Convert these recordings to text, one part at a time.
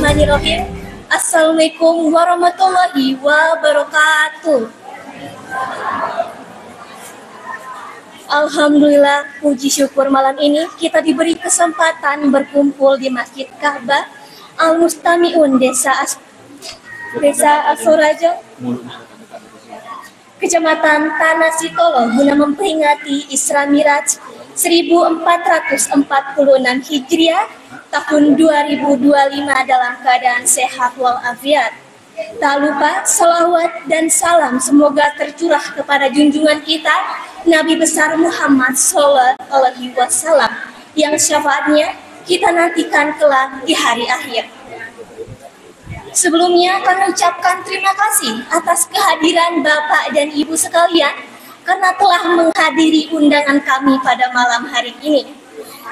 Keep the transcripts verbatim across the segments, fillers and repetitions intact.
Bismillahirrahmanirrahim. Assalamualaikum warahmatullahi wabarakatuh. Alhamdulillah, puji syukur malam ini kita diberi kesempatan berkumpul di Masjid Ka'bah Al-Mustami'un Desa As-, Desa Asorajo, Kecamatan Tanah Sitolo guna memperingati Isra Miraj seribu empat ratus empat puluh enam Hijriah tahun dua ribu dua puluh lima dalam keadaan sehat walafiat. Tak lupa salawat dan salam semoga tercurah kepada junjungan kita Nabi besar Muhammad sallallahu alaihi wasallam yang syafaatnya kita nantikan kelak di hari akhir. Sebelumnya kami ucapkan terima kasih atas kehadiran Bapak dan Ibu sekalian karena telah menghadiri undangan kami pada malam hari ini.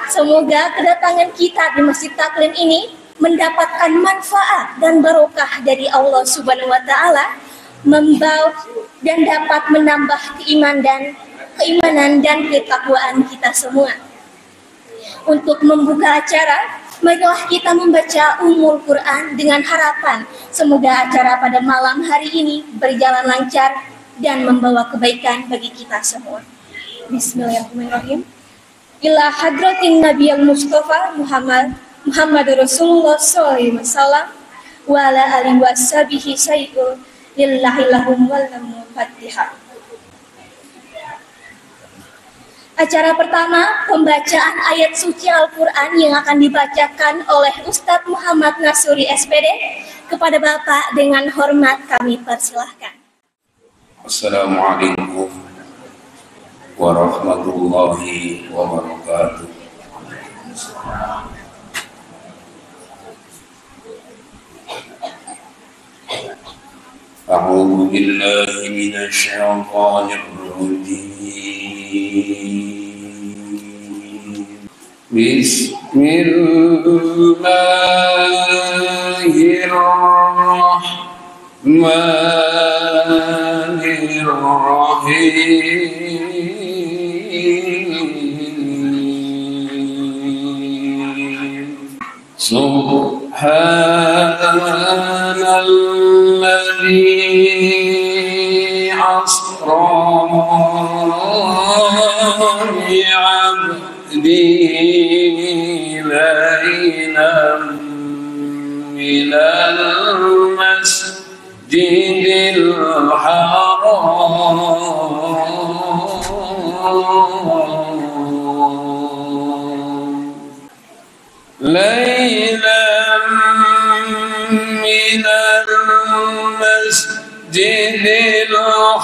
Semoga kedatangan kita di Masjid Taklim ini mendapatkan manfaat dan barokah dari Allah Subhanahu wa Ta'ala, membawa dan dapat menambah keimanan dan keimanan dan ketakwaan kita semua. Untuk membuka acara, marilah kita membaca Ummul Quran dengan harapan semoga acara pada malam hari ini berjalan lancar dan membawa kebaikan bagi kita semua. Bismillahirrahmanirrahim. Ila hadratin Nabi al Mustafa Muhammad, Muhammad Rasulullah sallallahu alaihi wasallam wa ala alihi wa sahbihi syai'un lillahi lahum wal Fatihah. Acara pertama, pembacaan ayat suci Al-Quran yang akan dibacakan oleh Ustadz Muhammad Nasuri, S P D. Kepada Bapak, dengan hormat kami persilahkan. Assalamualaikum warahmatullahi wabarakatuh. أعوذ بالله من الشيطان الرجيم. بسم الله الرحمن الرحيم. سبحان الذي أسرى بعبده ليلا من المسجد الحرام ليلا من المسجد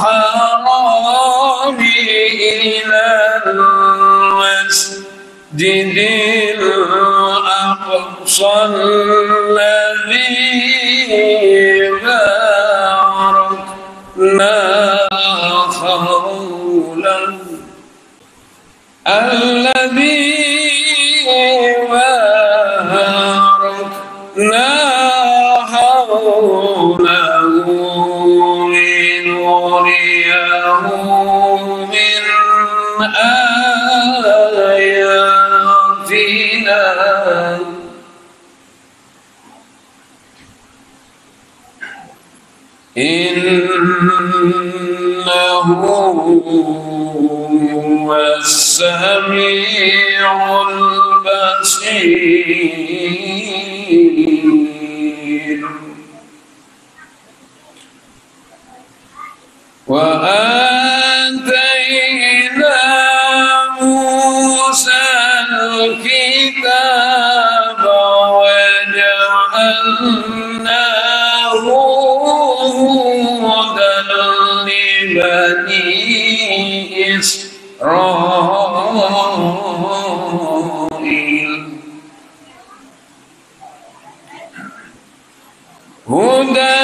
الحرام إلى المسجد الأقصى الذي باركنا حوله الذي باركنا حوله لنريه من آياتنا إنه هو السميع البصير. وآتينا موسى الكتاب وجعلناه هدى لبني إسرائيل. هدى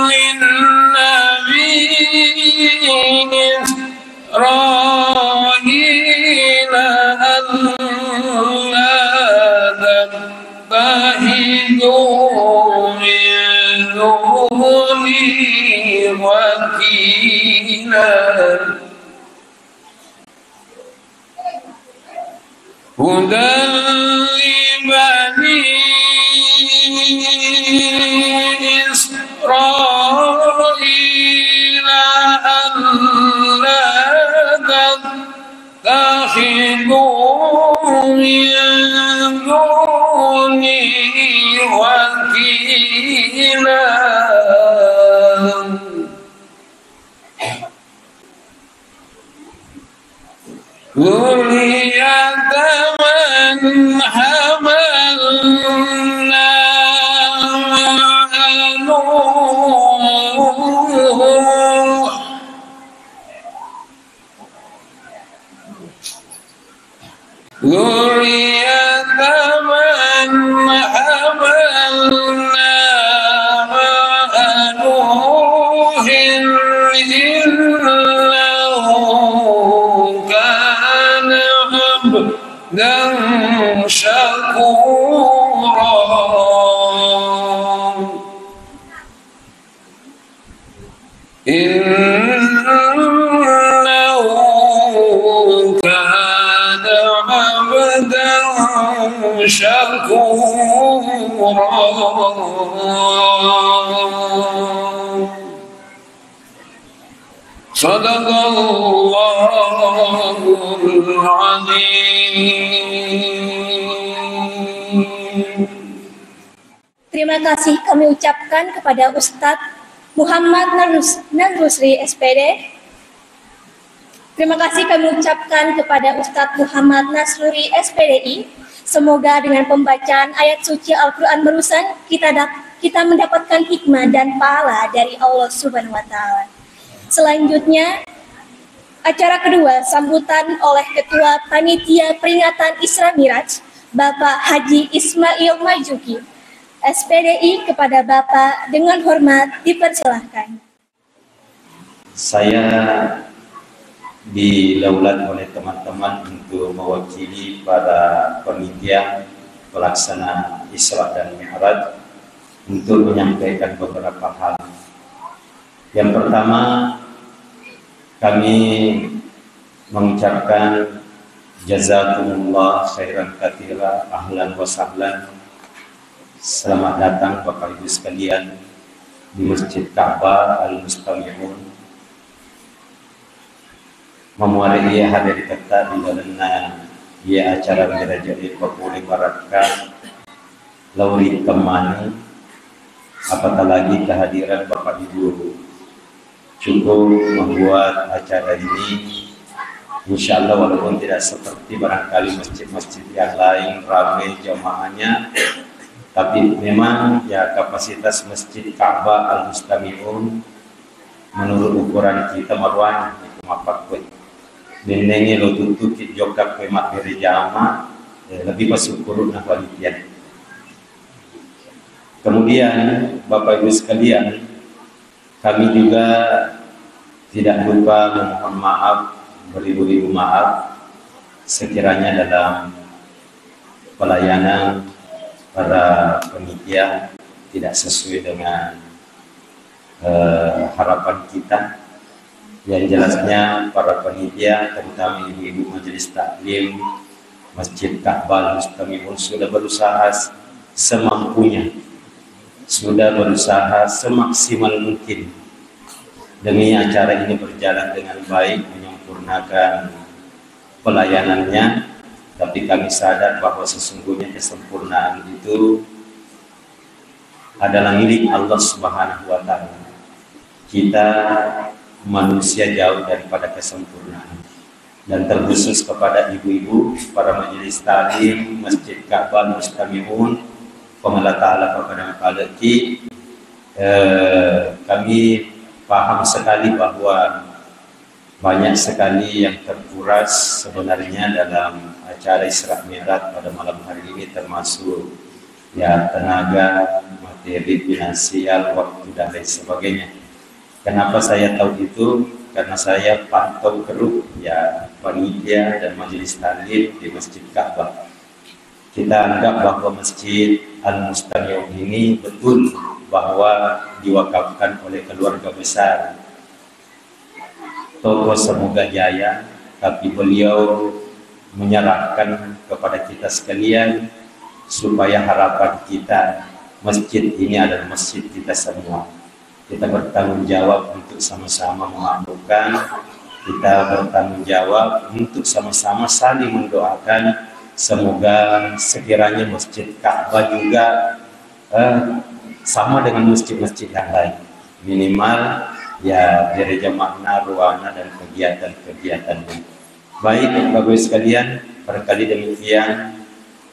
للنبي إسرائيل ألا تتخذوا من دوني وكيلا. هدى لبني ذرية من حملنا مع نوح. ذرية من حملنا مع نوح إنه كان عبدا شكورا. إنه كان عبدا شكورا. صدق الله العظيم. Terima kasih kami ucapkan kepada Ustadz Muhammad Narus-, Narusri, S P D. Terima kasih kami ucapkan kepada Ustadz Muhammad Nasruri, S P D I. Semoga dengan pembacaan ayat suci Al-Quran barusan, kita dap-, kita mendapatkan hikmah dan pahala dari Allah Subhanahu wa Ta'ala. Selanjutnya, acara kedua, sambutan oleh Ketua Panitia Peringatan Isra Miraj, Bapak Haji Ismail Marjuki, S P D I. Kepada Bapak dengan hormat dipersilahkan. Saya didaulat oleh teman-teman untuk mewakili para panitia pelaksana Isra dan Mi'raj untuk menyampaikan beberapa hal. Yang pertama, kami mengucapkan jazakumullah khairan katsira, ahlan wa sahlan. Selamat datang Bapak Ibu sekalian di Masjid Ka'bah Al-Mustami'un. Mamuare iya hadir tetta di lalenna iya acara Miraj e papole barakka lao ri temmani, apatah lagi kehadiran Bapak Ibu cukup membuat acara ini, insya Allah, walaupun tidak seperti barangkali masjid-masjid yang lain ramai jamaahnya, tapi memang ya kapasitas Masjid Ka'bah Al Mustami'un menurut ukuran kita maruani itu mapakkue. Nennengi lo tutuki jokka kue mabbere jama, eh, lebih pasukkuruna panitia. Kemudian, Bapak Ibu sekalian, kami juga tidak lupa memohon maaf, beribu-ribu maaf, sekiranya dalam pelayanan para panitia tidak sesuai dengan, eh, harapan kita. Yang jelasnya, para panitia, terutama ibu-ibu majelis taklim Masjid Ka'bah Mustami'un, sudah berusaha s-, semampunya, sudah berusaha semaksimal mungkin demi acara ini berjalan dengan baik, menyempurnakan pelayanannya. Tapi kami sadar bahwa sesungguhnya kesempurnaan itu adalah milik Allah Subhanahu wa Ta'ala. Kita manusia jauh daripada kesempurnaan. Dan terkhusus kepada ibu-ibu, para majelis taklim Masjid Ka'bah Mustami'un, Puang Allah Ta'ala papadang paleki, eh, kami paham sekali bahwa banyak sekali yang terkuras sebenarnya dalam acara Isra Mi'raj pada malam hari ini, termasuk, ya, tenaga, materi, finansial, waktu, dan lain sebagainya. Kenapa saya tahu itu? Karena saya pantau keruh, ya, panitia dan majelis taklim di Masjid Ka'bah. Kita anggap bahwa Masjid Al Mustami'un ini betul bahwa diwakafkan oleh keluarga besar Tokoh Samudra Jaya, tapi beliau menyerahkan kepada kita sekalian supaya harapan kita, masjid ini adalah masjid kita semua. Kita bertanggung jawab untuk sama-sama memakmurkan, kita bertanggung jawab untuk sama-sama saling mendoakan, semoga sekiranya Masjid Ka'bah juga, eh, sama dengan masjid-masjid yang lain. Minimal ya gereja makna, ruangan, dan kegiatan-kegiatan. Baik, Bapak Ibu sekalian, barangkali demikian,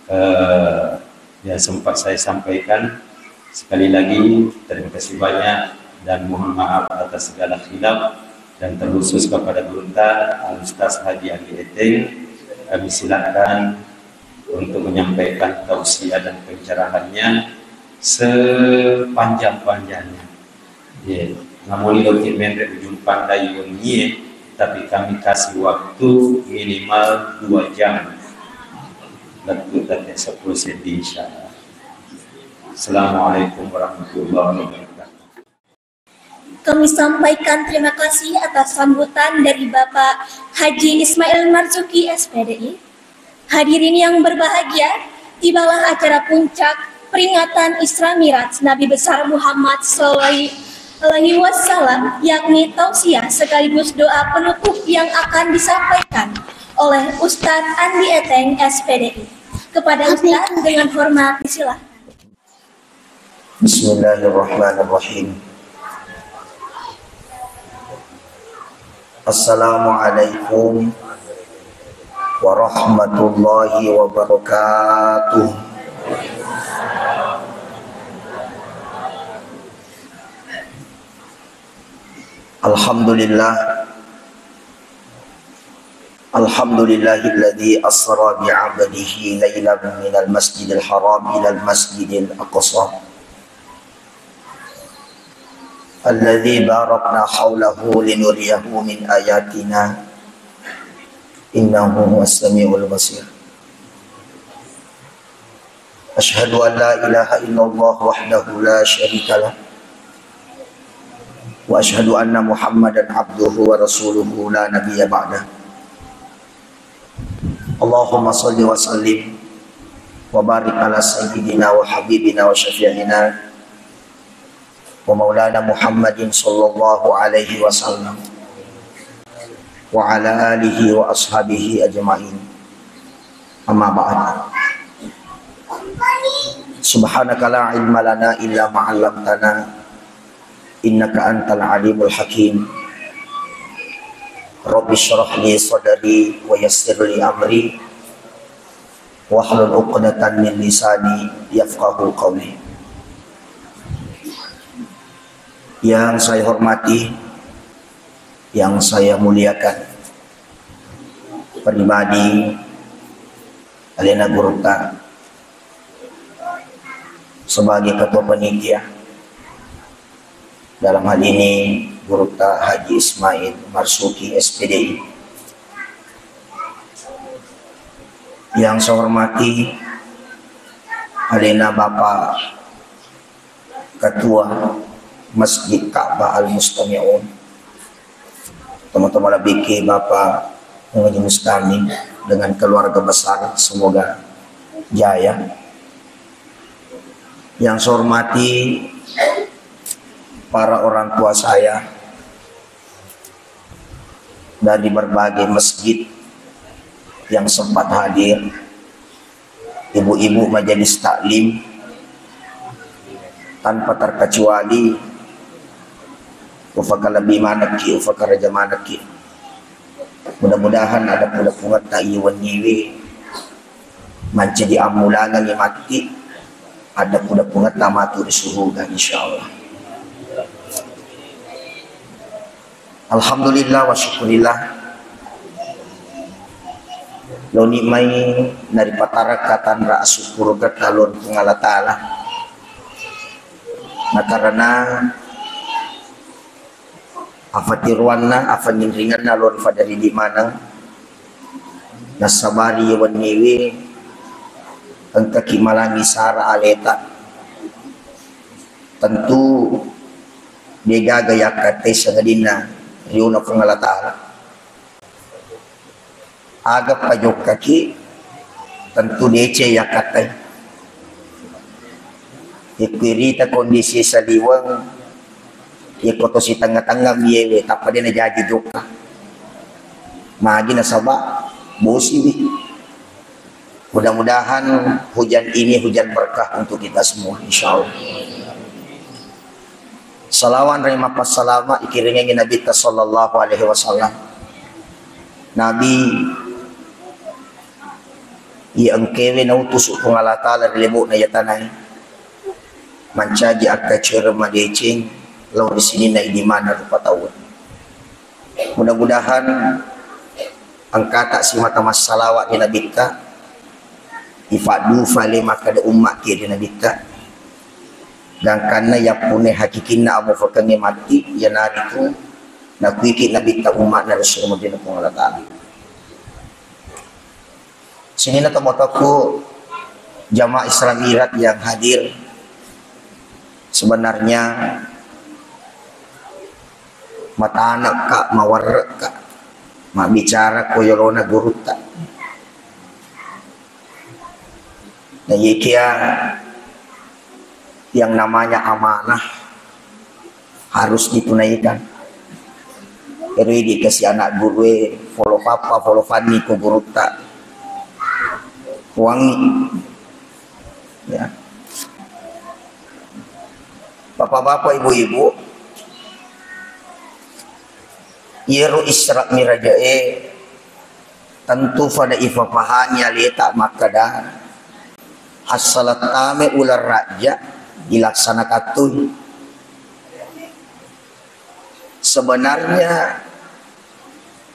eh, yang sempat saya sampaikan. Sekali lagi, terima kasih banyak dan mohon maaf atas segala khilaf, dan terkhusus kepada gurutta, Al Ustaz Haji Andi Eteng. Kami silakan untuk menyampaikan tausiah dan pencerahannya sepanjang-panjangnya. Iya, namuni loki menre ujung pandai wennie, tapi kami kasih waktu minimal dua jam. Lettu tette seppulo seddi, insyaallah. Assalamualaikum warahmatullahi wabarakatuh. Kami sampaikan terima kasih atas sambutan dari Bapak Haji Ismail Marzuki, S P D I. Hadirin yang berbahagia, tibalah acara puncak peringatan Isra Miraj Nabi Besar Muhammad Sallallahu Alaihi Wasallam, yakni tausiah sekaligus doa penutup yang akan disampaikan oleh Ustadz Andi Eteng, S P D I. Kepada Ustadz, dengan hormat disilahkan. Bismillahirrahmanirrahim. Assalamualaikum warahmatullahi wabarakatuh. Alhamdulillah. Alhamdulillahilladzi asra bi'abdihi lailan minal masjidil haram ilal masjidil aqsa. Alladzi barakna haulahu linuriyahu min ayatina. Innahu huwas samiul basir. Asyhadu an la ilaha illallah wahdahu la syarika lah. Wa asyhadu anna Muhammadan abduhu wa rasuluhu la nabiyya ba'dah. Allahumma salli wa sallim wa barik ala sayyidina wa habibina wa syafi'ina wa maulana Muhammadin sallallahu alaihi wasallam wa ala alihi wa ashabihi ajma'in. Amma ba'd. Subhanaka la ilma lana illa ma 'allamtana, innaka antal alimul hakim. Rabbi shrah li sadri wa yassir li amri wahlul 'uqdatam min lisani yafqahu qawli. Yang saya hormati, yang saya muliakan, pribadi alena gurutta sebagai ketua panitia, dalam hal ini gurutta Haji Ismail Marzuki, S P D I. Yang saya hormati alena Bapak Ketua Masjid Ka'bah Al Mustami'un, teman-teman lebih ke Bapak Pengaji Mustami dengan keluarga besar, semoga jaya. Yang saya hormati para orang tua saya dari berbagai masjid yang sempat hadir, ibu-ibu majelis taklim, tanpa terkecuali, ufakalebbi manekki, ufakaraja manekki. Mudah-mudahan ada pula pungetta iya wenniwi mancaji ammulangengngi matti, ada pula pungetta matu ri suruga, insyaallah. Alhamdulillah wa syukurillah. Loni mai naripatarakka tanra asukkuruketta lao ri Puang Allah Ta'ala. Na karena afatiruanna, afanginringenna lao ri faddaridi maneng. Nassabari wenniwi engkaki malangi sara aleta. Tentu degaga yakkattai sangadinna riona Puang Allah Ta'ala. Aga pajokkaki, tentu deceng yakkattai. Yekko irita kondisi saliweng, yekko to sitengnga-tengnga miyewe, tappa de najaji jokka. Magi nasaba bosiwi. Mudah-mudahan hujan ini hujan berkah untuk kita semua, insyaallah. Salawat ri mappassalama ikiringengi Nabitta sallallahu alaihi wasallam. Nabi iya engkewe nautusu Puang Allah Ta'ala ri lebo'na iya tanae. Mancaji akkacereng madeceng lao ri sininna idi maneng rupa tauwe. Mudah-mudahan engkata simata massalawa ri Nabitta, ifaddufa le makkeda umma ki ri Nabitta. Gangkanna yappunai hakikinna amofekengnge matti, iyanaritu nakuiki Nabitta umma'na Rasulullah Puang Allah Ta'ala. Sininna tomatoakku jamaah Isra Mi'raj yang hadir, sebenarnya matanekka, mawerrekka mabbicara ko yolona gurutta. Nah, iyakia yang namanya amanah harus ditunaikan. Ero idi kasi anak gurue, follow papa, follow fanni ko gurutta. Wangi. Ya. Bapak-bapak, ibu-ibu, iyero Isra Mi'rajae tentu fada ifapahangi aleta makkeda, assalattame uleng rajja ilaksanakan tu. Sebenarnya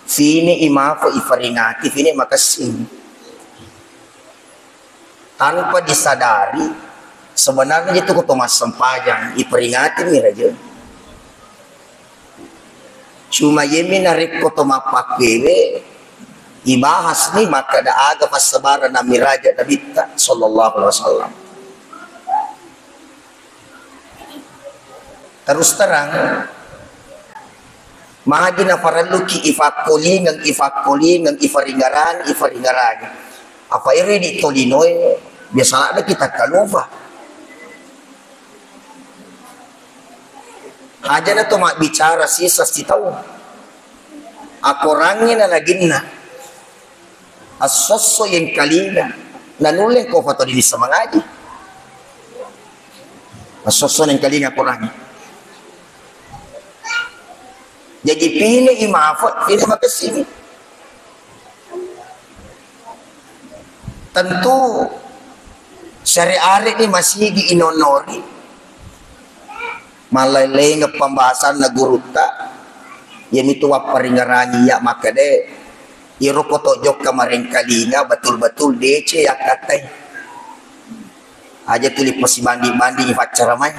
fini imafa ifaringati, fini makessing. Tanpa disadari, sebenarnya itu ko to massempajang, iperingati mi raja. Cuma yemi narekko to mappakkuewe, ibahas ni makkeda aga passabaran nami raja Nabitta sallallahu alaihi wasallam. Terus terang, magi naparelluki ifakkolingeng, ifakkolingeng, ifaringarani, ifaringarani. Apa ero idi tolinoe, biasa ladde kita kalupa. Hajana to mabbicara sisa sitaung. Akorangngi nalaginna. Assosso yengkalinga, nanulle ko fatodini semangaji. Assosso nengkalinga korangi. Jadi pine imafa, pine makessini. Tentu syariat ni masigi inonori. Mallailengeng pembahasanna gurutta, iyamitu wapparingerangi iya makkeda, iyaro koto jokka marengkalinga betul-betul deceng yakkattai. Aja tuli pasibanding-bandingi faccara mai.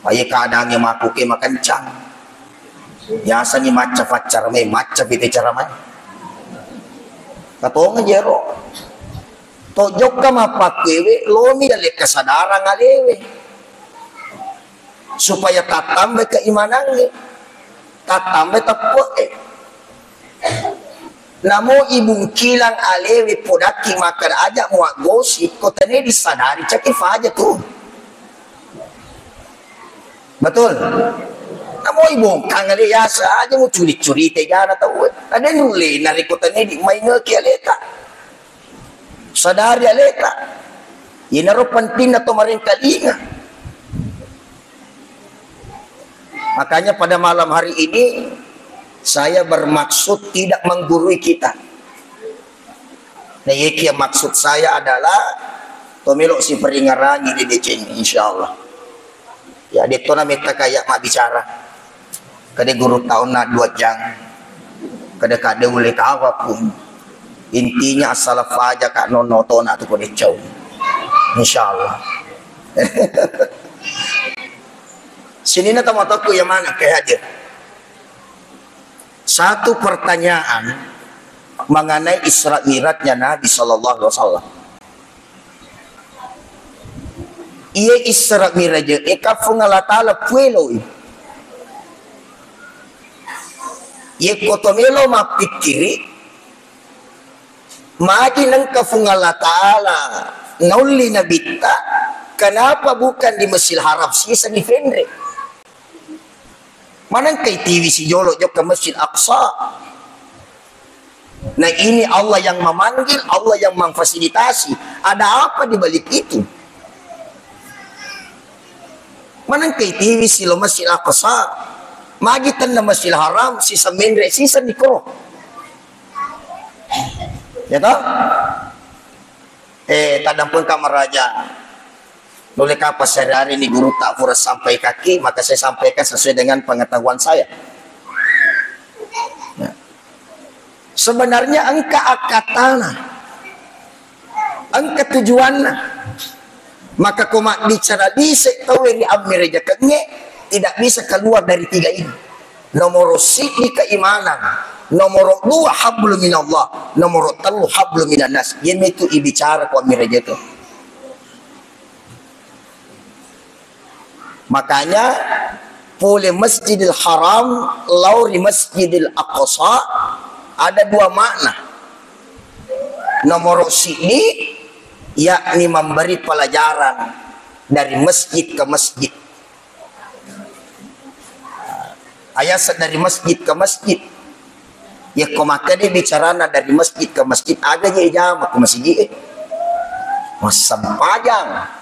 Aye kadangnge makkuke makencang. Biasani macca faccara mai, macca pite cara mai. Katongeng jero. To jokka mappakkuewe, lomi dalle kesadaran alewe. Supaya tattambai keimanangnge, tattambai teppe'e. Namo ibungkilang alewe podakki makkeda aja muaggosi, ko tania disadari caki faja tu. Betul? Namo ibongkang ale biasa aja mucuri-curi tejana tau. Ada nulle narekko tania di maingeki aleta. Sadari aleta. Inaro pentingna to marengkalinga. Makanya pada malam hari ini saya bermaksud tidak menggurui kita. Nah, iya kia maksud saya adalah to melo siparingarangi di deceng, insyaallah. Ya, detto na metta kaya mabbicara. Kada guru taunna dua jang. Kada kada uleh tawa pun. Intinya asal faja kak nono tona tu kode cau. Insyaallah. Sininna tomatoakku yang mana ke hadir. Satu pertanyaan mengenai Isra Mi'rajnya Nabi sallallahu alaihi wasallam. Iye Isra Mi'raj e ka Fuang Allah Ta'ala pueloi. Iye ko to melo mappikkiri, magi nengka Fuang Allah Ta'ala naulli Nabitta, kenapa bukan di Masjidil Haram siseng ifenre? Manengkai tiwi sijolo jokka Masjid Aqsa. Nah, ini Allah yang memanggil, Allah yang memfasilitasi. Ada apa di balik itu? Manengka itiwi silo Masjid Aqsa, magi tenna Masjidil Haram, sisa menre, sisa nikoro. Ya toh? Eh, tadampengka maraja. Nulle kapang sehari-hari ni guru tak pura sampaikan ki, maka saya sampaikan sesuai dengan pengetahuan saya. Ya. Sebenarnya engka akkatana, engka tujuanna. Maka ko mabbicara dise tauwe ri ammerejakengnge, tidak bisa keluar dari tiga ini. Nomoro siddi keimanan, nomoro dua hablum minallah, nomoro tellu hablum minannas. Yemitu ibicara ko ammerejakeng. Makanya pole Masjidil Haram lao ri Masjidil Aqsa ada dua makna. Nomoro siddi, yakni memberi pelajaran dari masjid ke masjid. Ayasa dari masjid ke masjid. Yakko makkeda bicarana dari masjid ke masjid, aga je jama ko masigi e. Massempajang.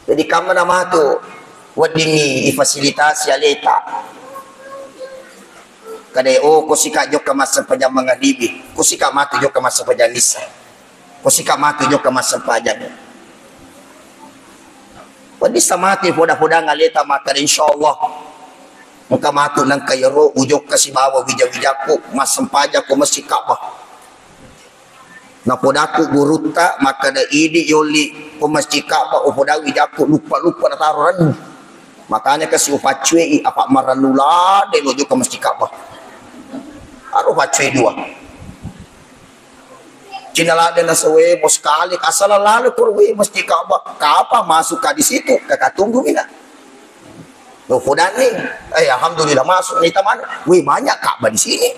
Jadi kamma namatu weddingngi ifasilitasi aleta. Kadai, oh, kosika jokka massempajang mangaribi, kosika matu jokka massempajang issa. Kosika matu jokka massempajang. Wedding samati poda-podang aleta makkeda, insyaallah engka matu nengka iyaro ujokka sibawa wija-wijakku massempajang ko Masjid Ka'bah. Napodaku gurutta makkeda, idi yolli ko Masjid Ka'bah, upoda wijakku luppa-luppa nataro rennu. Makanya kasi upaccuei apa marennu ladde lo jokka Masjid Ka'bah. Aro paccue dua. Cina ladde nasawe mo sekali, asal lalu koro we Masjid Ka'bah. Kapan masuk ka di situ? Kakak tunggu mina. Lo podanni, eh, alhamdulillah masuk nih taman. Wih, banyak Ka'bah di sini.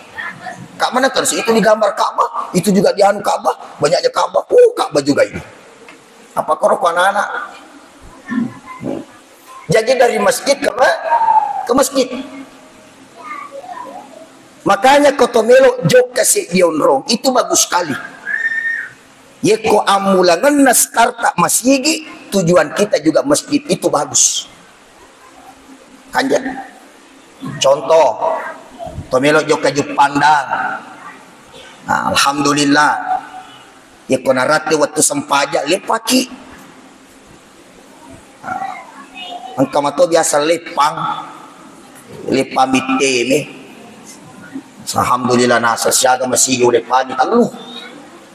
Ka'bah kan situ digambar Ka'bah, itu juga dianu Ka'bah, banyaknya Ka'bah. Uh, Ka'bah juga ini. Apa koro ko anak-anak? Jadi dari masjid ke ma-, ke masjid. Makanya ko to melo jokka seddi onrong, itu bagus sekali. Yekko ammulangenna starta masigi, tujuan kita juga masjid, itu bagus. Kanja. Contoh, to melo jokka Juppandang. Nah, alhamdulillah. Yekko naratte wettu sempajang, leppaki. Engka mato biasa leppang, leppang mitteme. Alhamdulillah, nasa siaga masigi uleppangi tellu.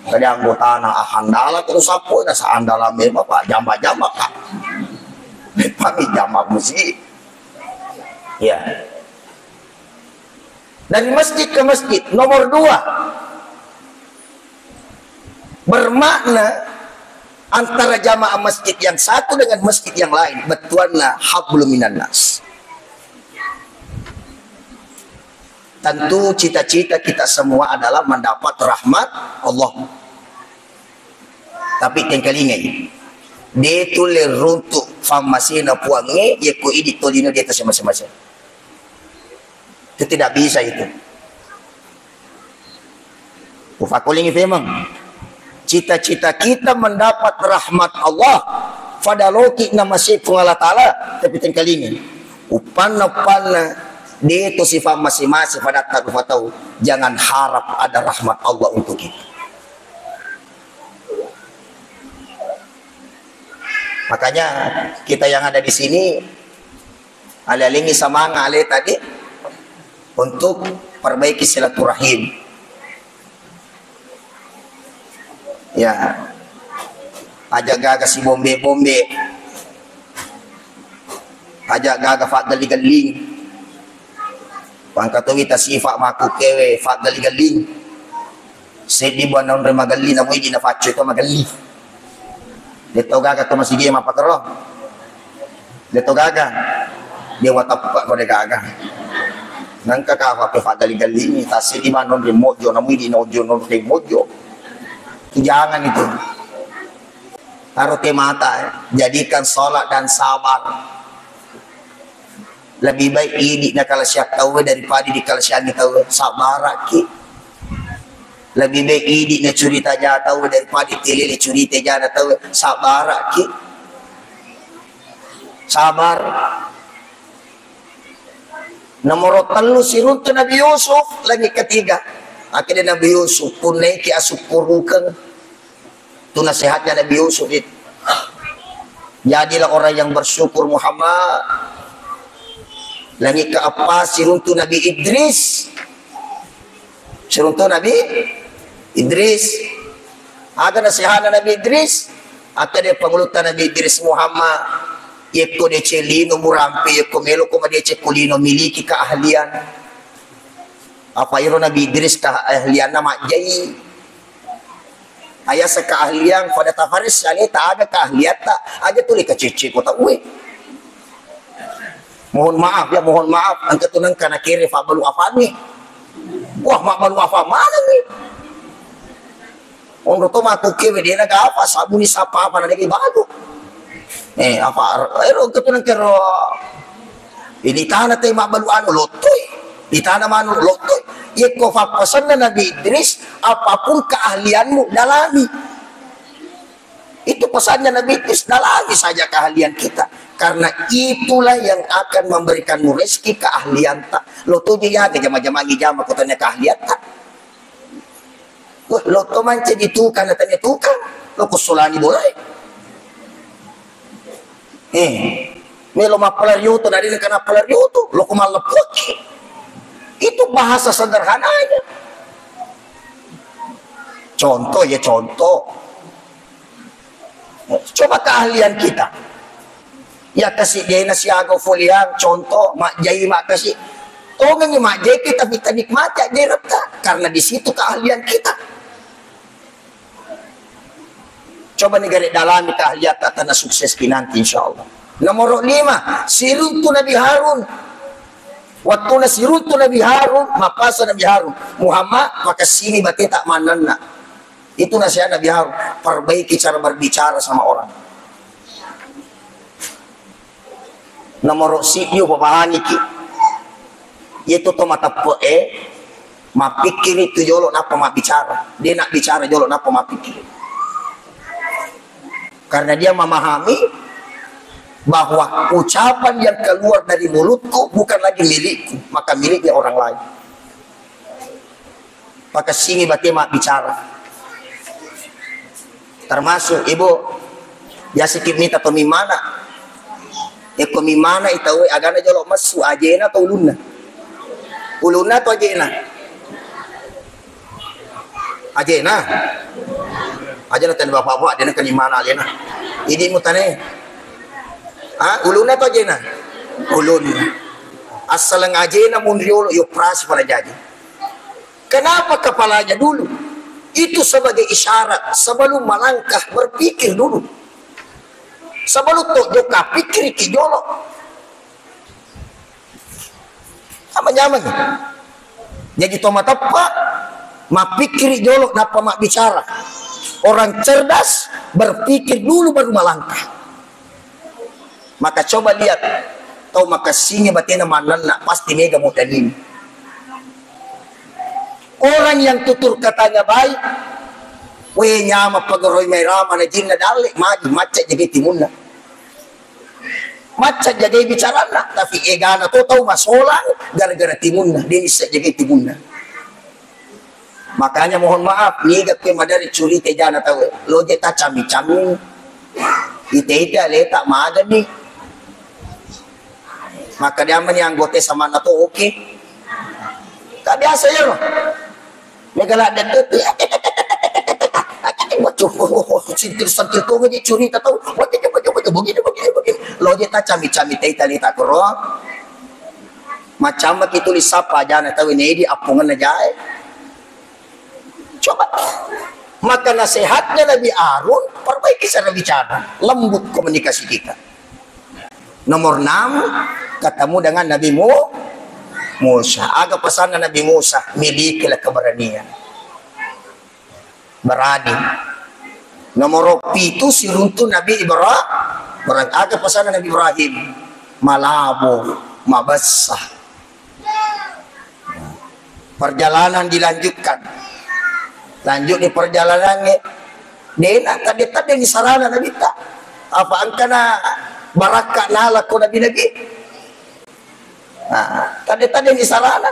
Tadi anggotana, ah, andala terus sappo, nasa andala memang, Pak, jamba-jamba, Pak. Leppangi jamba masigi. Ya. Dari masjid ke masjid. Nomor dua, bermakna antara jamaah masjid yang satu dengan masjid yang lain, bettuanna hablum minannas. Tentu cita-cita kita semua adalah mendapat rahmat Allah. Tapi tengkalingai, de tulle runtuk fammasena Puangnge yekko idi tolino di atas masing-masing. Itu tidak bisa itu. Ufakulingi femeng. Cita-cita kita mendapat rahmat Allah, pada loki nama si Puang Allah Ta'ala, tapi tengkalingi. Upanna-upanna, de to sifat masing-masing pada tak lupa tahu. Jangan harap ada rahmat Allah untuk kita. Makanya kita yang ada di sini, ale-alengi semangat ale tadi untuk perbaiki silaturahim. Ya, aja gaga si bombe-bombe, aja gaga faggelli-gelling. Pangkatowi tasifa makkukewe faggelli-gelling. Seddi buah naunre magelli, namuidi nafaccu to magelli. Detto gaga to masigi mapakero. Detto gaga. Dia watappa ko de gaga. Nangka kafa pe faggelli-gellingi, tasseddi buah naunre mojo, namuidi naojo naunre mojo. Jangan itu. Taruh ke mata, jadikan sholat dan sabar. Lebih baik idi nakalasiang tauwe daripada dikalasiangi tauwe. Sabaraki. Lebih baik idi na curita ja tau daripada telele curita jana tau. Sabaraki. Sabar. Nomor tellu siruntu Nabi Yusuf, langit ketiga. Akhirnya Nabi Yusuf pun naiki asukkurukeng. Tu nasihatnya Nabi Yusuf itu. Jadilah orang yang bersyukur Muhammad. Langit keempat siruntu Nabi Idris. Siruntu Nabi Idris. Aga nasihana Nabi Idris? Akkeda pangulutta Nabi Idris Muhammad, yekko deceng lino murampe, yekko meloko madeceng ku lino, miliki keahlian. Apa iro Nabi Idris keahlianna majjai. Ayasa keahlian pada tafaris aleta aga keahliatta, aja tuli kacecce kota uwe. Mohon maaf ya, mohon maaf, engka tu nengka nakere fabbalu afanni. Wah, mabbalu afa manenni. Onro to matukke wedena gafa sabuni sapa apa na dege balu. Eh, apa ero engka tu nengka ro. Ini tana te mabbalu anu lottoi. Di tana manu lottoi. Yekko fappasenna Nabi Idris, apapun keahlianmu dalami. Itu pesannya Nabi Idris, dalami saja keahlian kita. Karena itulah yang akan memberikanmu rezeki keahlianta. Lo tuju ya ke jama-jama ni jama kotanya keahlianta. Wah, lo to mancaji tukang, natanya tukang. Lo kusulani bolai. Eh, melo mappalari oto, nadena kana palari oto, lo ko malleppuakki. Itu bahasa sederhananya. Contoh ya contoh. Coba keahlian kita. Ya kasi dena siaga foliang, contoh majjai makasi. Tongengi majjai kita, kita nikmati aja karena di situ keahlian kita. Coba ni gare dalami keahliatta, tana sukses ki nanti insyaallah. Nomor lima, siruntu Nabi Harun. Wattuna siruntu Nabi Harun, mapasa Nabi Harun, Muhammad, makasini bateta manenna. Itu nasihat Nabi Harun, perbaiki cara berbicara sama orang. Nomoro siddi upapahaniki. Iyatu to mateppe'e, mappikkiri tu jolo nappa mabbicara. De nabbicara jolo nappa mappikkiri. Karena dia memahami bahwa ucapan yang keluar dari mulutku bukan lagi milikku, maka miliknya orang lain. Pakessingi bate mabbicara. Termasuk ibu, biasa ki mita to mimana. Eko mimana itawe agana jolo messu, ajena to ulunna. Ulunna to ajena. Ajena. Ajena tadi bapak-bapak, ajena ke mimana ajena. Ini mutane. Ah, ulunna to ajena. Ulunna. Assaleng ajena munriolo, yo pras pada jadi. Kenapa kepalanya dulu? Itu sebagai isyarat, sebelum melangkah, berpikir dulu. Sebelum to jokka, pikkiriki jolo. Apa nyaman? Jadi to mateppa, mappikkiri jolo nappa mabbicara. Orang cerdas berpikir dulu baru melangkah. Maka coba lihat, tau makessingi batena mannenna, pasti mega mudanini. Orang yang tutur katanya baik, we nyama pagaroi mai rama na jinna dalle, maju macca jagai timunna. Macca jagai bicaranna, tapi egana to tau masolang gara-gara timunna, de nissa jagai timunna. Makanya mohon maaf, niga kue madari curita jana tau, loje ta cami-cami, ite-ite aleta magani. Maka diamani anggota samanna to oke. Tak biasa ya lo. Mega ladde. Waduh, sentil-sentil to ngaji curita tau. Waduh, waduh, waduh, begini, begini, begini. Loje ta cami-cami te ite aleta koro. Macam ki tulis sapa jana tau ini di appungenna jae. Coba. Maka nasihatnya Nabi Harun, perbaiki cara bicara, lembut komunikasi kita. Nomor enam, ketemu dengan Nabi Mu-, Musa. Aga pesanna Nabi Musa, milikilah keberanian. Berani. Nomor pitu, siruntu Nabi Ibra-, Ibrahim. Aga pesanna Nabi Ibrahim, malabo, mabessa. Perjalanan dilanjutkan. Lanjut di perjalanannya, dena tadde-tadde ni sarana Nabitta. Apa engkana barakka nala ko nabi-nabi. Nah, tadde-tadde ni sarana.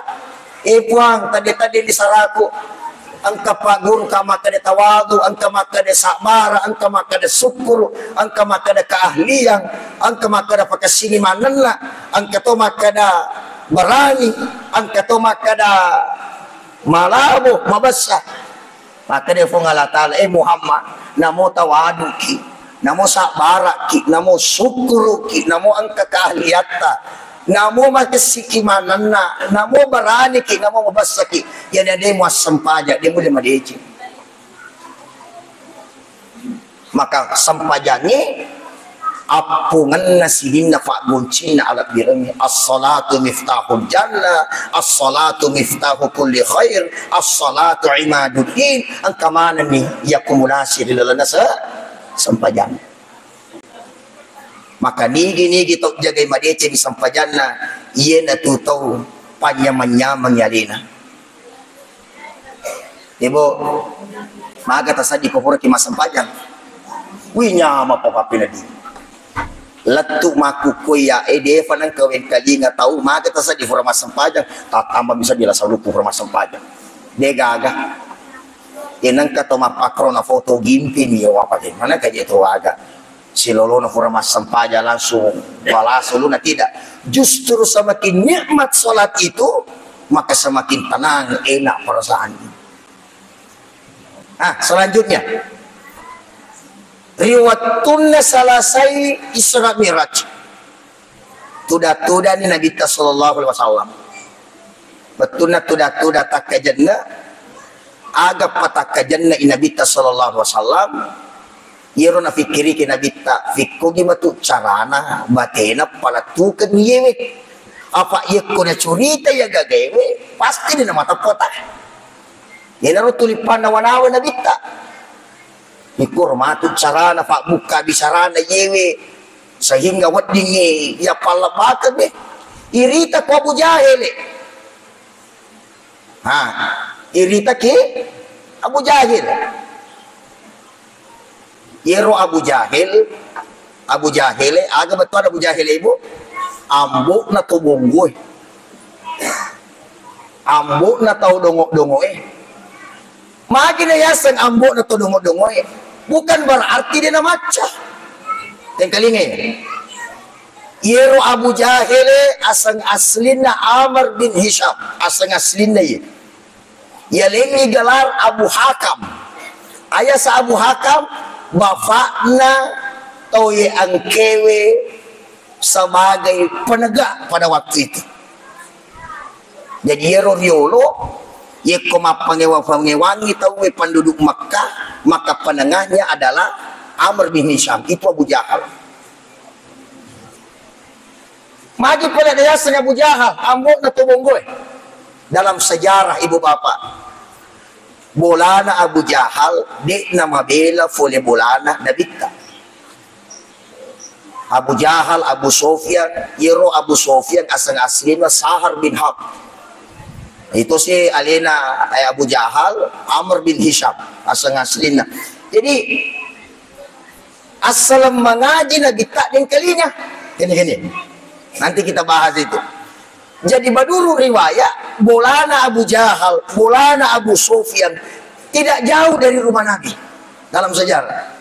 Eh, Puang, tadde-tadde ni saraku. Engka Pak Guru ka makkeda tawadu, engka makkeda sabbara, engka makkeda syukur, engka makkeda keahlian, engka makkeda pakessini manenna, engka to makkeda berani, engka to makkeda malabo, mabessa. Makkeda Puang Allah Ta'ala, "Eh Muhammad, namo tawaduki, namo sabbaraki, namo syukuruki, namo engka keahliatta, namo makessiki manenna, namo beraniki, namo mabessaki, iyana de muassempajang, de mulle madeceng." Maka sempajangnge appungenna sininna paggoncinna alebbirengnge. As-salatu miftahul jannah, as-salatu miftahu kulli khair, as-salatu imaduddin. Engka manenni yakumulasi ri lalenna se-, sempajang. Maka nigi-nigi tau jagai madeceng sempajanna, iyanatu tau panyameng-nyameng alena. Ibu, maga tasaddi ko puraki massempajang? Wi, nyama po papina di. Lettu makkukku iya, eh, defa nengka wengkalinga tau, maga tasaddi pura massempajang, tattamba bisa bila saluku pura massempajang. De gaga. Eh, nengka to mappakrona foto gimpi ni, wa pake. Mana kaje to aga. Silolona pura massempajang langsung balas uluna, tidak. Justru semakin nikmat salat itu, maka semakin tenang, enak perasaan. Ah, selanjutnya. Ri wettunna selesai Isra Mi'raj, tuda-tudani Nabitta sallallahu alaihi wasallam. Wettunna tuda-tuda takkajenna, aga patakkajenna i Nabitta sallallahu alaihi wasallam, iyaro nafikkiriki Nabitta, fikkogi matu carana batena palettukeng yewe. Apa yekko nacurita iya gagaewe, pasti de namateppa ta. Iyanaro tuli pannawa-nawa Nabitta. Ikkoro matu carana pabbukka bisarana yewe, sehingga weddingngi iya pallebbakengnge. Irita ko Abu Jahele. Ha, iritaki Abu Jahil. Iyaro Abu Jahil, Abu Jahele, aga bettuanna Abu Jahele, Ibu? Ambo'na to bonggoe. Ambo'na tau dongo-dongoe. Magi na yaseng ambo'na to dongo-dongoe? Bukan berarti de namacca. Tengkalingai. Iyaro Abu Jahele aseng aslinna Amr bin Hisham, aseng aslinna iye. Yalengngi gelar Abu Hakam. Ayasa Abu Hakam, bapakna tau ye engkewe sebagai penegak pada waktu itu. Jadi, iyaro riolo, yekko mappangewa-pangewangi tauwe penduduk Makkah, maka penengahnya adalah Amr bin Hisham, itu Abu Jahal. Magi pole de yaseng Abu Jahal, ambo'na to bonggoe. Dalam sejarah, ibu bapak, bolana Abu Jahal de'na mabela fole bolana Nabitta. Abu Jahal, Abu Sofyan, iyaro Abu Sofyan aseng aslina Sahar bin Harb. Itu si alena, eh, Abu Jahal, Amr bin Hisham aseng aslina. Jadi, assaleng mangaji Nabitta dengkalinga. Gini-gini. Nanti kita bahas itu. Jadi, menurut riwayat, bolana Abu Jahal, bolana Abu Sufyan tidak jauh dari rumah Nabi dalam sejarah.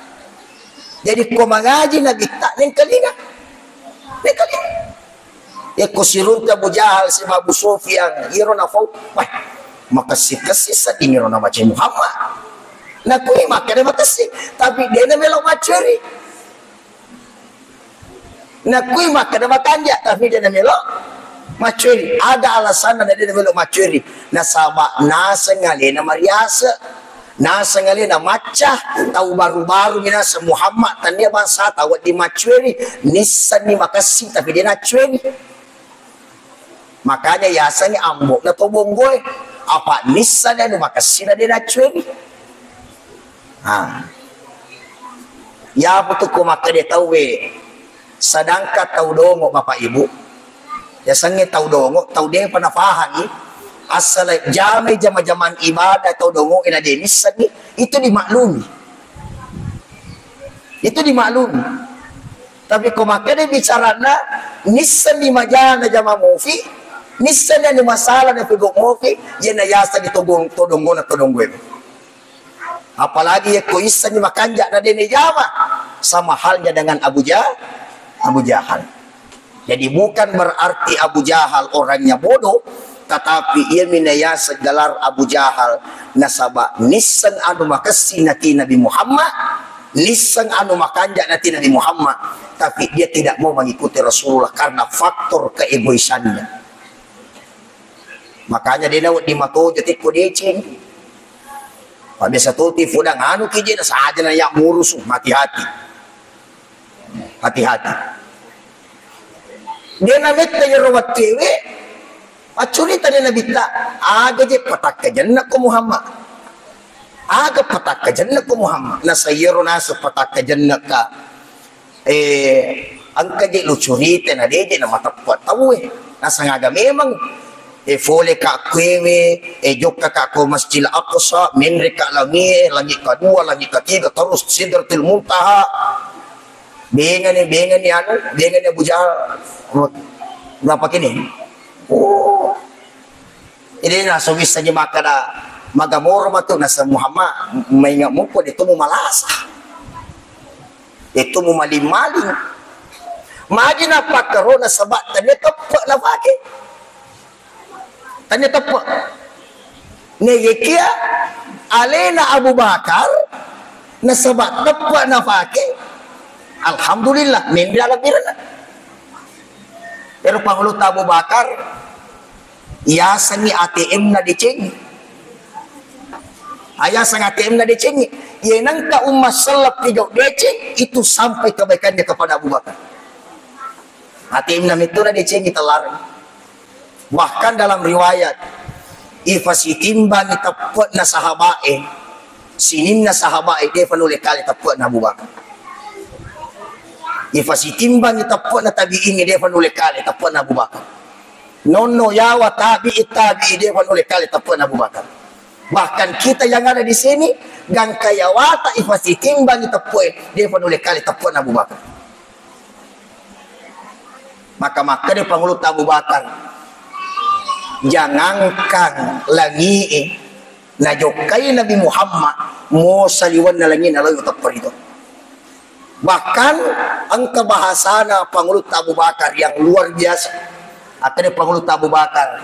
Jadi, ko mangaji Nabitta, nengkalinga. Nengkalinga. Yekko sirunta Abu Jahal siba Abu Sufyan, iyaro nafau, wah, makessi-kessi sedding iro namaca Muhammad. Nakui makkeda makessi, tapi de namelo maccuri. Nakui makkeda makanja, tapi de namelo maccuri. Aga alasanna de namelo maccuri? Nasaba naseng alena mariase, naseng alena macca, tau baru-baru minaseng Muhammad, tania bangsa tau wedding maccuri, nissenni makessi tapi de naccuri. Makanya yasengnge ambo'na to bonggoe, apa nisseng anu makessina de naccuri. Ha. Yapo tu ko makkeda tauwe, sedangkan tau dongo, Bapak Ibu, yasengnge tau dongo, tau depa nafahangi, Assala jamai jama-jamang ibadah tau dongo'e na de' nissenni, itu dimaklumi. Itu dimaklumi. Tapi ko makkeda bicaranna, nissenni majana jama mofi, nissenni anu masalah na pegau mofi, iyana yaseng di todong-, todonggona todonggoe. Apalagi yakko issenni makanja na de' najama, sama halnya dengan Abu Ja-, Abu Jahal. Jadi bukan berarti Abu Jahal orangnya bodoh, tetapi ia minayaseng gelar Abu Jahal nasaba nisseng anu makessing nati Nabi Muhammad, nisseng anu makanja nati Nabi Muhammad, tapi dia tidak mau mengikuti Rasulullah karena faktor keegoisannya. Makanya de' nawedding matojo tekko deceng. Pak biasa toti fodang anu kije na saja na ya murusu, hati-hati. Hati-hati. De' nametta iyaro wettuewe, paccurita de' nabitta, aga je patakkajenna ko Muhammad. Aga patakkajenna ko Muhammad. Nasa iyaro naseng patakkajenna ka. Eh, engka je lucurita na de' je na mateppe tauwe. Naseng aga memang. Eh, fole ka kuewe, eh, jokka ka ko Masjid Aqsa, menre ka langie, langi kedua, langi ketiga, terus Sidratul Muntaha. Bengani, bengani anu, bengani Abu Jahal. Berapa kini? Oh. Jadi naso bisa je makkeda magamoro matu nasa Muhammad, mainga muko de' tu mu malasa. De' tu mu maling-maling. Magi napakkaro nasaba tania teppe nafake. Tania teppe. Negekia alena Abu Bakar nasaba teppe nafake. Alhamdulillah, menre ala birana. Ero pangulutta Abu Bakar, yasengngi A T M-na decengngi. Ayaseng A T M-na decengngi. Ye nengka umma selleng pigau deceng, itu sampai kebaikannya kepada Abu Bakar. A T M-na metto na decengngi tellareng. Bahkan dalam riwayat, ifasitimbangi teppe'na sahabae, sininna sahabae, de'fa nulle kale teppe'na Abu Bakar. Ifasitimbangi teppe'na tabi'ingnge, de'fa nulle kale teppe'na Abu Bakar. Nonno yawa tabi'i, tabi'i, de'fa nulle kale teppe'na Abu Bakar. Bahkan kita yang ada di sini, gangka yawata ifasitimbangi teppe'e, de'fa nulle kale teppe'na Abu Bakar. Maka makkeda Pangulutta Abu Bakar, "Jangankan langi'e najokkai Nabi Muhammad, mo saliwenna langi'e naloi utepperi to." Bahkan engka bahasana Pangulutta Abu Bakar yang luar biasa. Akkeda Pangulutta Abu Bakar,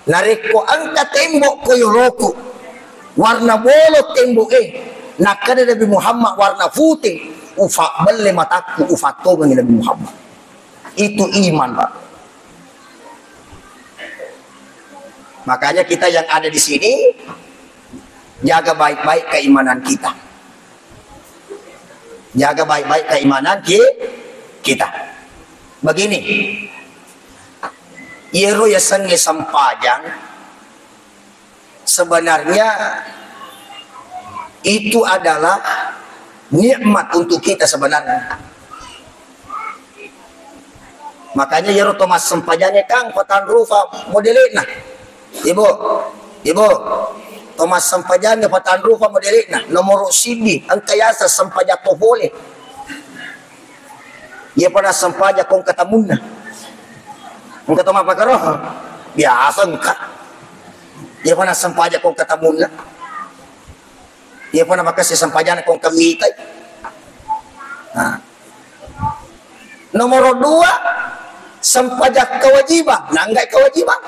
"Narekko engka tembok ko yoloku, warna bolo temboke, nakkeda Nabi Muhammad warna pute, ufabbelle matakku, ufattongengi Nabi Muhammad." Itu iman, Pak. Makanya kita yang ada di sini, jaga baik-baik keimanan kita. Jaga baik-baik keimanan ki-, kita. Begini, iyero yasengnge sempajang, sebenarnya itu adalah nikmat untuk kita sebenarnya. Makanya iyaro to massempajangnge, Kang, patanrufa modele'na. Ibu, ibu, to massempajangnge patanrufa modele'na. Nomoro siddi, engka yaseng sempajang to pole. Iya pada sempajang kong katamunna. Engka to mappakaro. Biasa engka. Iya pada sempajang kong katamunna. Iya pada makessing sempajang kong kamitai. Nah. Nomoro dua, sempajang kewajiban. Nanggai kewajiban.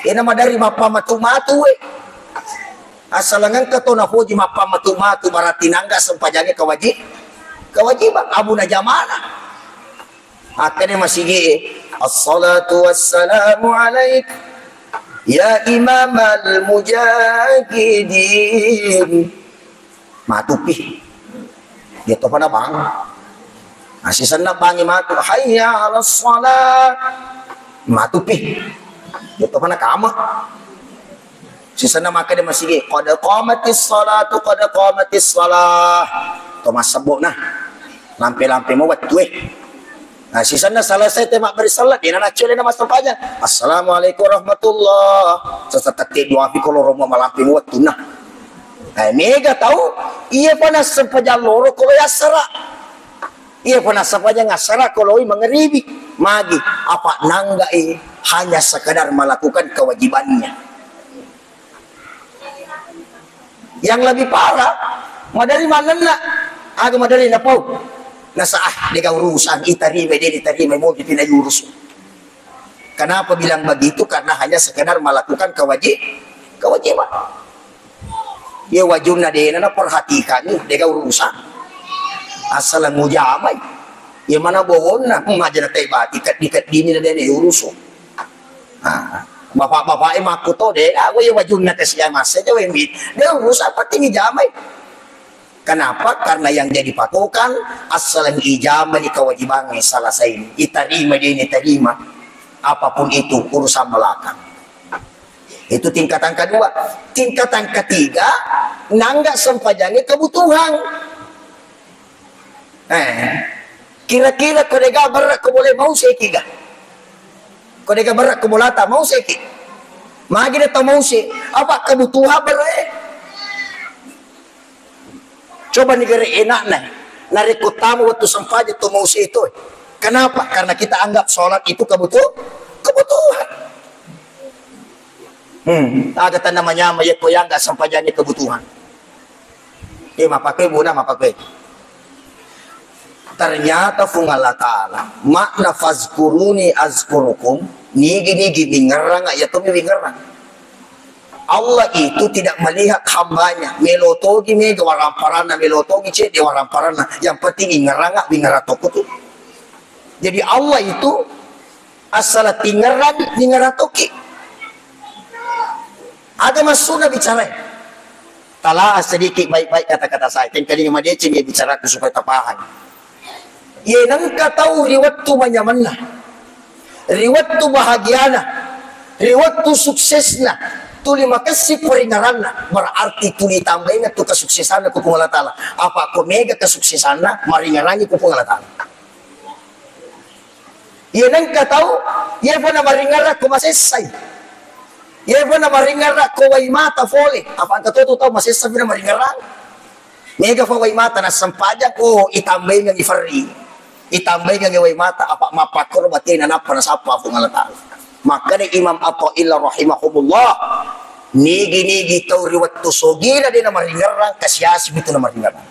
Ena madari mappamatu-matu we. Asalangengka to napoji mappamatu-matu, berarti nangga sempajangnge kewaji-, kewajiban. Abuna jamana. Akkeda masigi, "Assalatu wassalamu alaik ya imamal mujahidin." Matupi. Dia topa na bang. Nah, sisenna bangi matu, "Hayya 'alas shalah." Matupi. Dia topa na kama. Sisenna makkeda masigi, "Qad qamatis shalatu, qad qamatis shalah." To massebbo na. Lampe-lampe mo wettue. Nah, sisenna selesai te mabbere selleng, dena naccele na massempajang. Assalamualaikum warahmatullah. Sasa tette dua fi ko loro mo malampe wettunna. Eh, mega tau, iya pa nassempajang loro ko loi assara. Iya pa nassempajang assara ko loi mangeribi. Magi, apa nanggai hanya sekedar melakukan kewajibannya. Yang lebih parah, madari manenna, aga madari napau. Nasa, ah, dega urusan, itarima, de itarima, mau pina urus. Kenapa bilang begitu? Karena hanya sekedar melakukan kewaji-, kewajiban. Ye wajunna dena naperhatikan, dega urusan. Asal mujamai. Ye mana bohonna, hmm, aja na tebati, keddi-keddini na dena urusu. Ah, bapak-bapak e makkuto de, aku ye wajunna kasihan masa aja wemi. De urusan penting ijamai. Kenapa? Karena yang jadi patokan, asal ijamai kewajiban selesai. Itarima de, itarima. Apapun itu urusan belakang. Itu tingkatan kedua. Tingkatan ketiga, nangga sempajangi kebutuhan. Eh, kira-kira ko dega berre ko boleh mau seki ga? Ko dega berre ko bolata mau seki? Magi de to mau se, apa kebutuhan berre? Coba ni gere enakna. Narekko tamu waktu sempaja to mau se to. Kenapa? Karena kita anggap sholat itu kebutuh-, kebutuhan. Hmm, aga tanna manyama yekko yang nggak sempajangi kebutuhan. Eh, mapakoi buda, mapakoi. Ternyata Fung Allah Ta'ala, makna fazkuruni azkurukum, nigi-nigi mingerrang, ya to mi mingerrang. Allah itu tidak melihat hambanya, melotogi mega waramparanna, melotogi cedde waramparanna, yang penting ingerrang, wingeratoku tu. Jadi Allah itu asal tingerrang, wingeratoki. Ada maksudnya bicara. Tala sedikit baik-baik kata-kata saya. Tengkalinga madeceng ya bicaraku supaya tapaham. Ye nengka tau ri wettu manyamanna, ri wettu bahagiana, ri wettu suksesna, tuli makessing paringeranna, berarti tuli tambainga tu kesuksesanna ku Puang Allah Ta'ala. Apa ko mega kesuksesanna, maringerangi ku Puang Allah Ta'ala. Ye nengka tau, ye pona maringerang ko masessai. Ye pona maringerang ko wai mata fole. Apa engka to tu tau masessa pina maringerang. Mega fa wai mata nassempajang, oh, itambaingengi ferri. Itambaingengi wai mata, apa mappakkoro batena nappa nasappa Puang Allah Ta'ala. Makkeda Imam Athaillah rahimahumullah, nigi-nigi tau ri wettu sogina de namaringerang, kasiasi mitu namaringerang.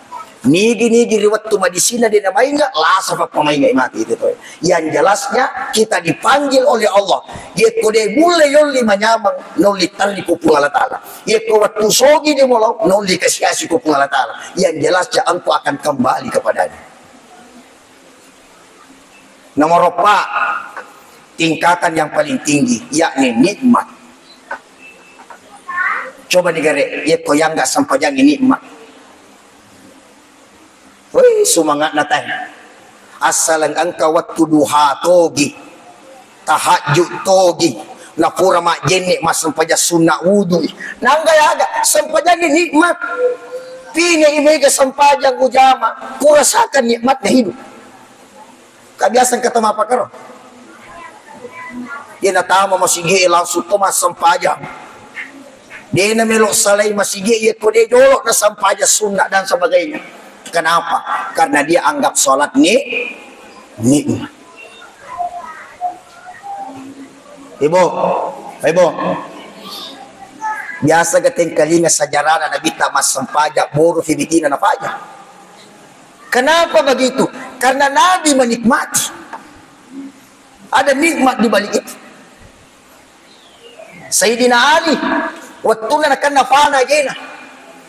Nigi-nigi ri wettu madisina de namainga, lasa fappamainga mati itu to. Yang jelasnya kita dipanggil oleh Allah. Yekko de mulle yolli manyameng, nolli terri ku Puang Allah Ta'ala. Yekko wettu sogi de molo, nolli kasiasi ku Puang Allah Ta'ala. Yang jelasnya engkau akan kembali kepadanya. Nomor empat, tingkatan yang paling tinggi, yakni nikmat. Coba digare, yekko yang nggak sempajangi nikmat. Woi, sumanga'na tae. Assaleng engka wettu duha togi, tahajud togi, napura majjenne massempajang sunna wudui. Nangga yaga, sempajangi nikmat. Pingai mega sempajang ujama, kurasakan nikmatnya hidup. Ka biasa engka to mappakaro. Iya natama masigi e langsung to massempajang. De namelo salai masigi e, iya ko de jolo nassempajang sunna dan sebagainya. Kenapa? Karena dia anggap salat ni nikmat. Ibu, ibu. Biasa ga tengkalinga sejarahna Nabitta massempajang boru fi bitina nafaja. Kenapa begitu? Karena Nabi menikmati. Ada nikmat di balik itu. Sayyidina Ali, wettunna nakenna fana jena.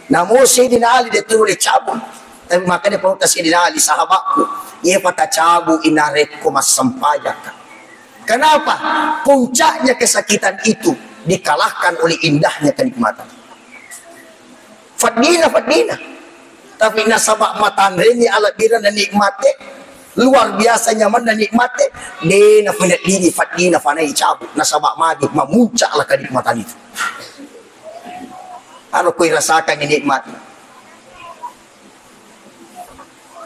Namun Sayyidina Ali de tuli cabu. Tapi makanya pau Sayyidina Ali sahabatku, iya pata cabu inarekko massempajang. Kenapa? Puncaknya kesakitan itu dikalahkan oleh indahnya kenikmatan. Faddina, faddina. Tapi nasaba matanreni alebbirenna nikmate, luar biasa nyamanna nikmate, de napeneddidi faddina fanai cabu, nasaba magi mamuncaklah kenikmatan itu. Aro koi rasakan nikmat.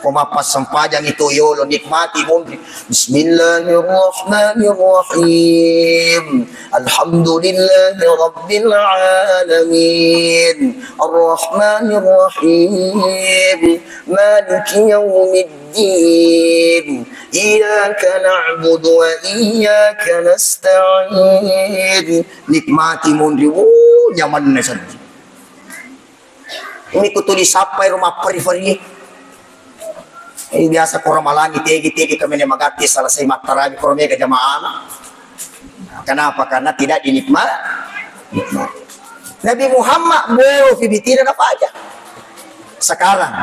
Ko mappassempajang itu yolo nikmati munri. Bismillahirrahmanirrahim. Alhamdulillahi rabbil alamin. Arrahmanirrahim. Maliki yaumiddin. Iyyaka na'budu wa iyyaka nasta'in. Nikmati munri, wuh, nyamanna seddi. Ini ku tuli sappai ro mapperi-feri. Ini biasa ko Ramalangi tegi-tegi kemene magatti selesai mattarawi ko mega jamaah. Kenapa? Karena tidak dinikmat. Nabi Muhammad boro fi bitina napaja. Sekarang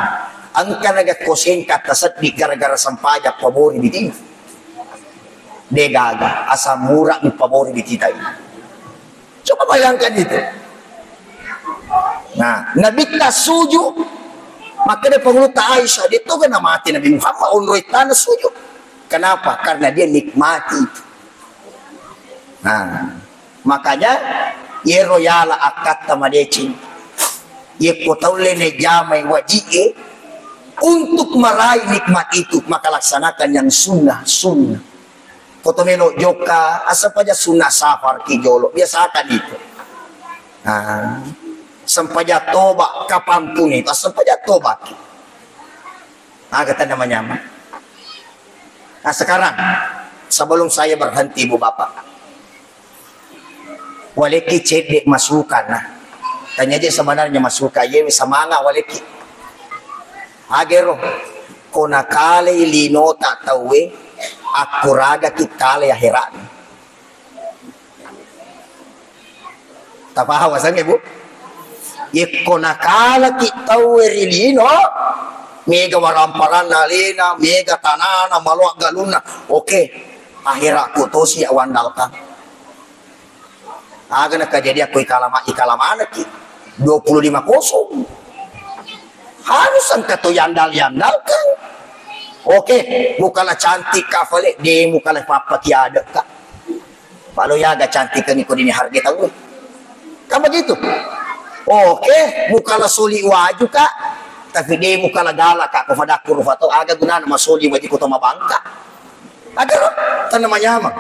engka naga koseng kata seddi gara-gara sempajang pabori bitina. Degaga asam murah mi pabori bitita ini. Coba bayangkan itu. Nah, Nabitta suju, makkeda pangulutta Aisyah, dia toga namati Nabi Muhammad, onroi tanah suju. Kenapa? Karena dia nikmati itu. Nah, makanya yero yala akkatta madeceng. Yekko taulle ne jamai waji'e untuk meraih nikmat itu, maka laksanakan yang sunnah, sunnah. Ko to melo jokka, assempaja sunna safar ki jolo, biasakan itu. Nah, sempaja toba kapanpun itu, assempaja toba ki. Aga tanda manyameng. Nah, sekarang, sebelum saya berhenti, Ibu Bapak, waleki cedde masukan, nah. Tanya aja sebenarnya masukan, yewe semangat waleki. Agero, ko nakalai linota tauwe, akkuragaki kalai akhera'na. Tapaham asengnge, Bu? Yekko nakalaki tauwe ri lino, mega waramparanna alena, mega tanana, maloa galunna. Oke, akhera'ku tosi ya wandalkan. Aga na kejadian ko ikalama, ikalamanaki. Dua puluh lima kosong. Harus engka to yandal-yandalkan. Oke, mukala cantik ka fale, de mukala pappaki adekka. Palo yaga cantik ni ko dini harga tau. Kan begitu. Oke, mukala soli waju ka, tapi de mukala galak ka ko fadaku rufa to, aga gunana masoli waju ko to mabangka. Ada tanah manyameng.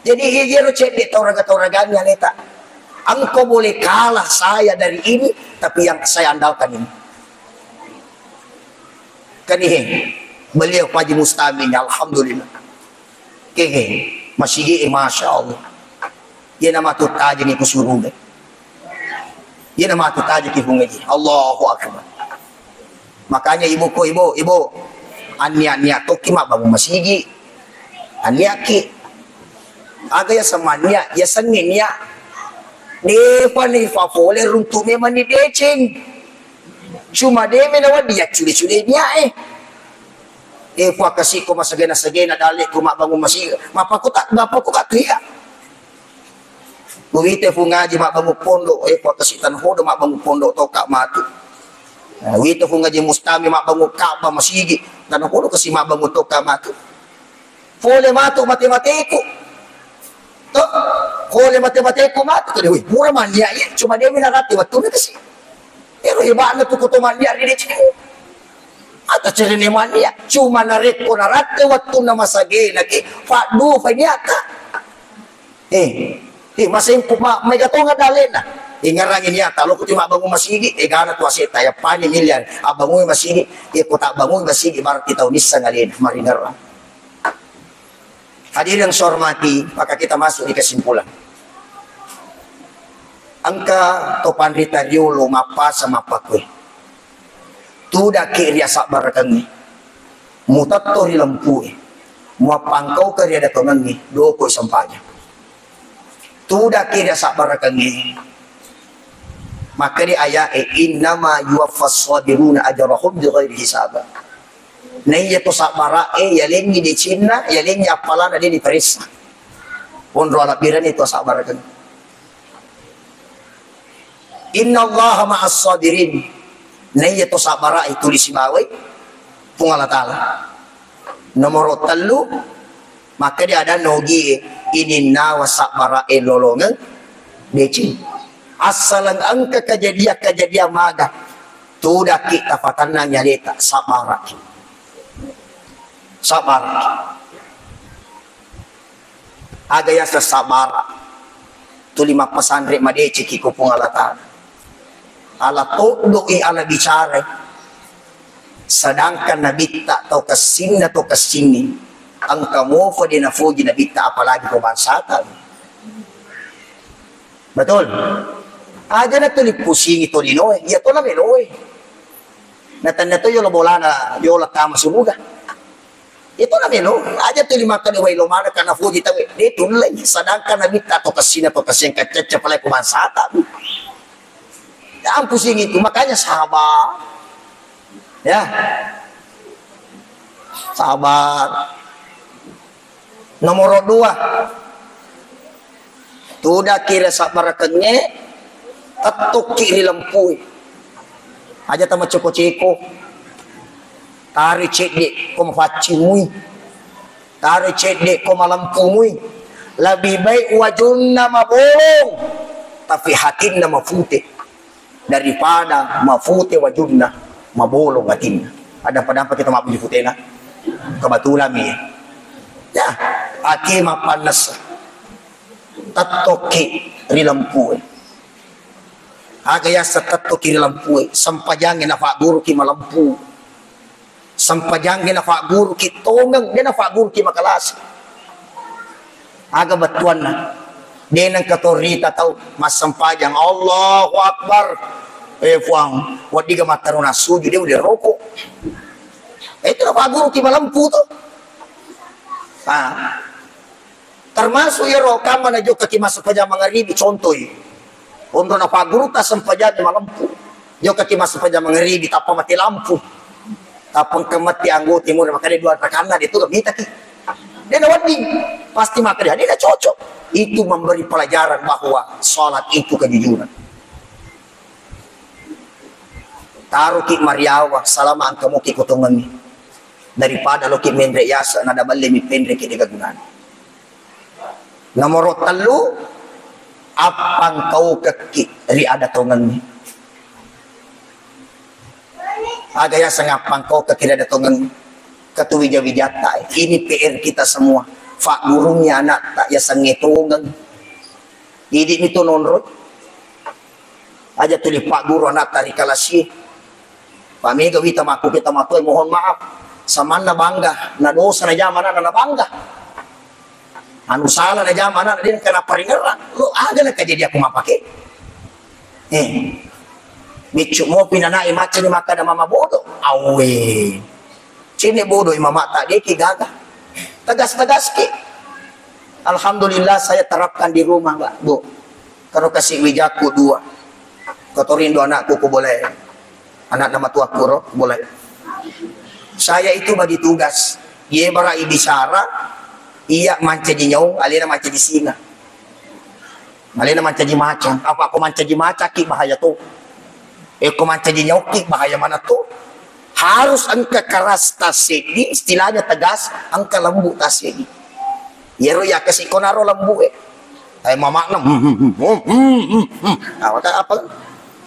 Jadi, iya, iyaro cedde tauraga-tauraganna aleta. Engkau boleh kalah saya dari ini, tapi yang saya andalkan ini. Kan ihe, beliau Pak Haji Mustami ini, alhamdulillah. Kege, masigi, eh, masya Allah. Iya nama tu taji ni kusuruh. Iya nama tu taji ki fungaji. Allahu Akbar. Makanya ibu ko, ibu, ibu, annia-nia tokki mabbangun masigi. Anniaki. Aga ya sama nia, ya senni nia. Depa ni fafole runtu memang ni deceng. Cuma deme na wadi ya cule-cule nia eh. Eh, puakasi ko masagena-sagena dalle ko mabbangun masigi. Mapakuta, mapakuta tu ya. Uwita Fu Ngaji mabbangung pondok, eh, ko kasi tanahodo mabbangung pondok toka matu. Nah, uwita Fu Ngaji Mustami mabbangung Ka'bah masigi, tanahodo kasi mabbangung toka matu. Pole matu mate-mateku. To? Pole mate-mateku matu. Tadi, wih, pura mania iya, cuma dia mina rati waktu na kasi. Ero hebatna tu koto mania di deceng. Ata cerene mania, cuma narekko naratte waktu na masage naki, faddu faniata. Eh, eh, masempu ma-, mega tonga dalena. Ingarangi niata, loko tu mabbangun masigi, eh, gana tu aseta, ya pani miliar, abbangun masigi, eh, ko tak bangun masigi, berarti tau nissa ngalena, maringerang. Hadirin yang saya hormati, maka kita masuk di kesimpulan. Engka to panrita riolo mappasa mappakue. Tudaki ri asabbarakengnge. Mutetto ri lempue. Muappangkauka ri adatongengnge, dokoi sempajang. Tudaki ri asabbarakengnge. Makkeda aya'e, "Innama yuwaffas sabiruna ajrahum bighairi hisab." Naiya to sabbara'e, yalengngi decenna, yalengngi appalana de diperessa. Onro alabbirenni to sabbarakengnge. Innallaha ma'as sabirin. Naiya to sabbara'e tuli sibawai Puang Allah Ta'ala. Nomoro tellu, makkeda adanna ogie, ininnawa sabbara'e lolongeng deceng. Assaleng engka kejadian-kejadian maga, tudakki tafatennangi aleta, sabbara'ki. Sabar. Aga yaseng sabar? Tuli mappasanre madeceki ko Puang Allah Ta'ala. Ala toddoi, ala bicarai. Sedangkan nabitta tau kessinna, tau kessinni, engka mofa de nafoji nabitta, apalagi ko bangsata. Betul? Aja na tuli pusingi tolinoe, iya to na meloe. Na tenna to yolo bolana, yolo tama suruga. Iya to na melo, aja tuli makkeda wai lo mana karena foji tawe. De tullai, sedangkan nabitta to kessinna, to kessing kacecce palai ko bangsata. Jangan pusing itu, makanya sabar. Ya. Sabar. Nomor dua, tudaki ri sabbarakengnge, tettokki ri lempue. Aja tama ceko-ceko. Taro cedde ko mafaccimui. Taro cedde ko malempumui. Lebih baik wajunna mabolong, tapi hatinna mafute. Daripada mafute wajunna, mabolong atinna. Ada padampa kita mabbuji futena. Kebetulan mi. Ya, ati mapannessa. Tettokki ri lempue. Aga yaseng tettokki ri lempue, sempajangnge nafagguruki malempu. Sempajangnge nafagguruki tongeng, de nafagguruki makalasi. Aga bettuanna? De nengka torita tau massempajang, Allahu Akbar. Eh, Puang, weddiga mattaruna sujud, de udah rokok. Eh, itu nafagguruki malempu to. Ah. Termasuk iyaro kamma najokkaki massempajang mangaribi, contoi. Onro napaggurutta sempajangnge malempu. Jokkaki massempajang mangaribi, tappa mati lampu. Tappa engka mati anggota murid, makanya dua rakanna de tu mitaki. De nawedding. Pasti makkeda, de nacocok. Itu memberi pelajaran bahwa salat itu kejujuran. Taroki mariawa, salama engka moki ko tongengnge. Daripada loki menre yaseng, nada balle mi penreki de gaga gunana. Nomoro tellu, appangkaukekki ri ada tongengnge. Aga yaseng appangkaukekki ri ada tongengnge? Ketu wija-wijatta. Ini P R kita semua. Faggurungngi anatta yasengnge tongeng. Didik mi tu nonroi. Aja tuli pagguru anatta ri kalasie. Pamega wita makkuke tomatoe, mohon maaf. Samanna bangga, na dosa najama anakna, na bangga. Anu sala najama anakna, de nengka naparingerang. Lo aga na kejadian ku mapake? Eh. Biccu mopi nanai macani makkada mama bodoh. Awe. Cini bodoh i mamatta, deki gaga. Tegas-tegaski. Alhamdulillah saya terapkan di rumah, Pak, Bu. Karo kasi wijakku dua. Kotorin dua anakku ku boleh. Anak nama tuaku ro, boleh. Saya itu bagi tugas. Ye bara ibicara, iya mancaji nyau, alena mancaji singa. Alena mancaji macang. Apa ko mancaji macaki bahaya tu. Eh, ko mancaji nyauki bahaya mana tu. Harus engka keras tasseddi, istilahnya tegas, engka lembut tasseddi. Yero ya kasi konaro lembut, eh. Eh, mamakna, hmm, hmm, hmm, hmm, hmm, hmm, hmm. Apa, apa?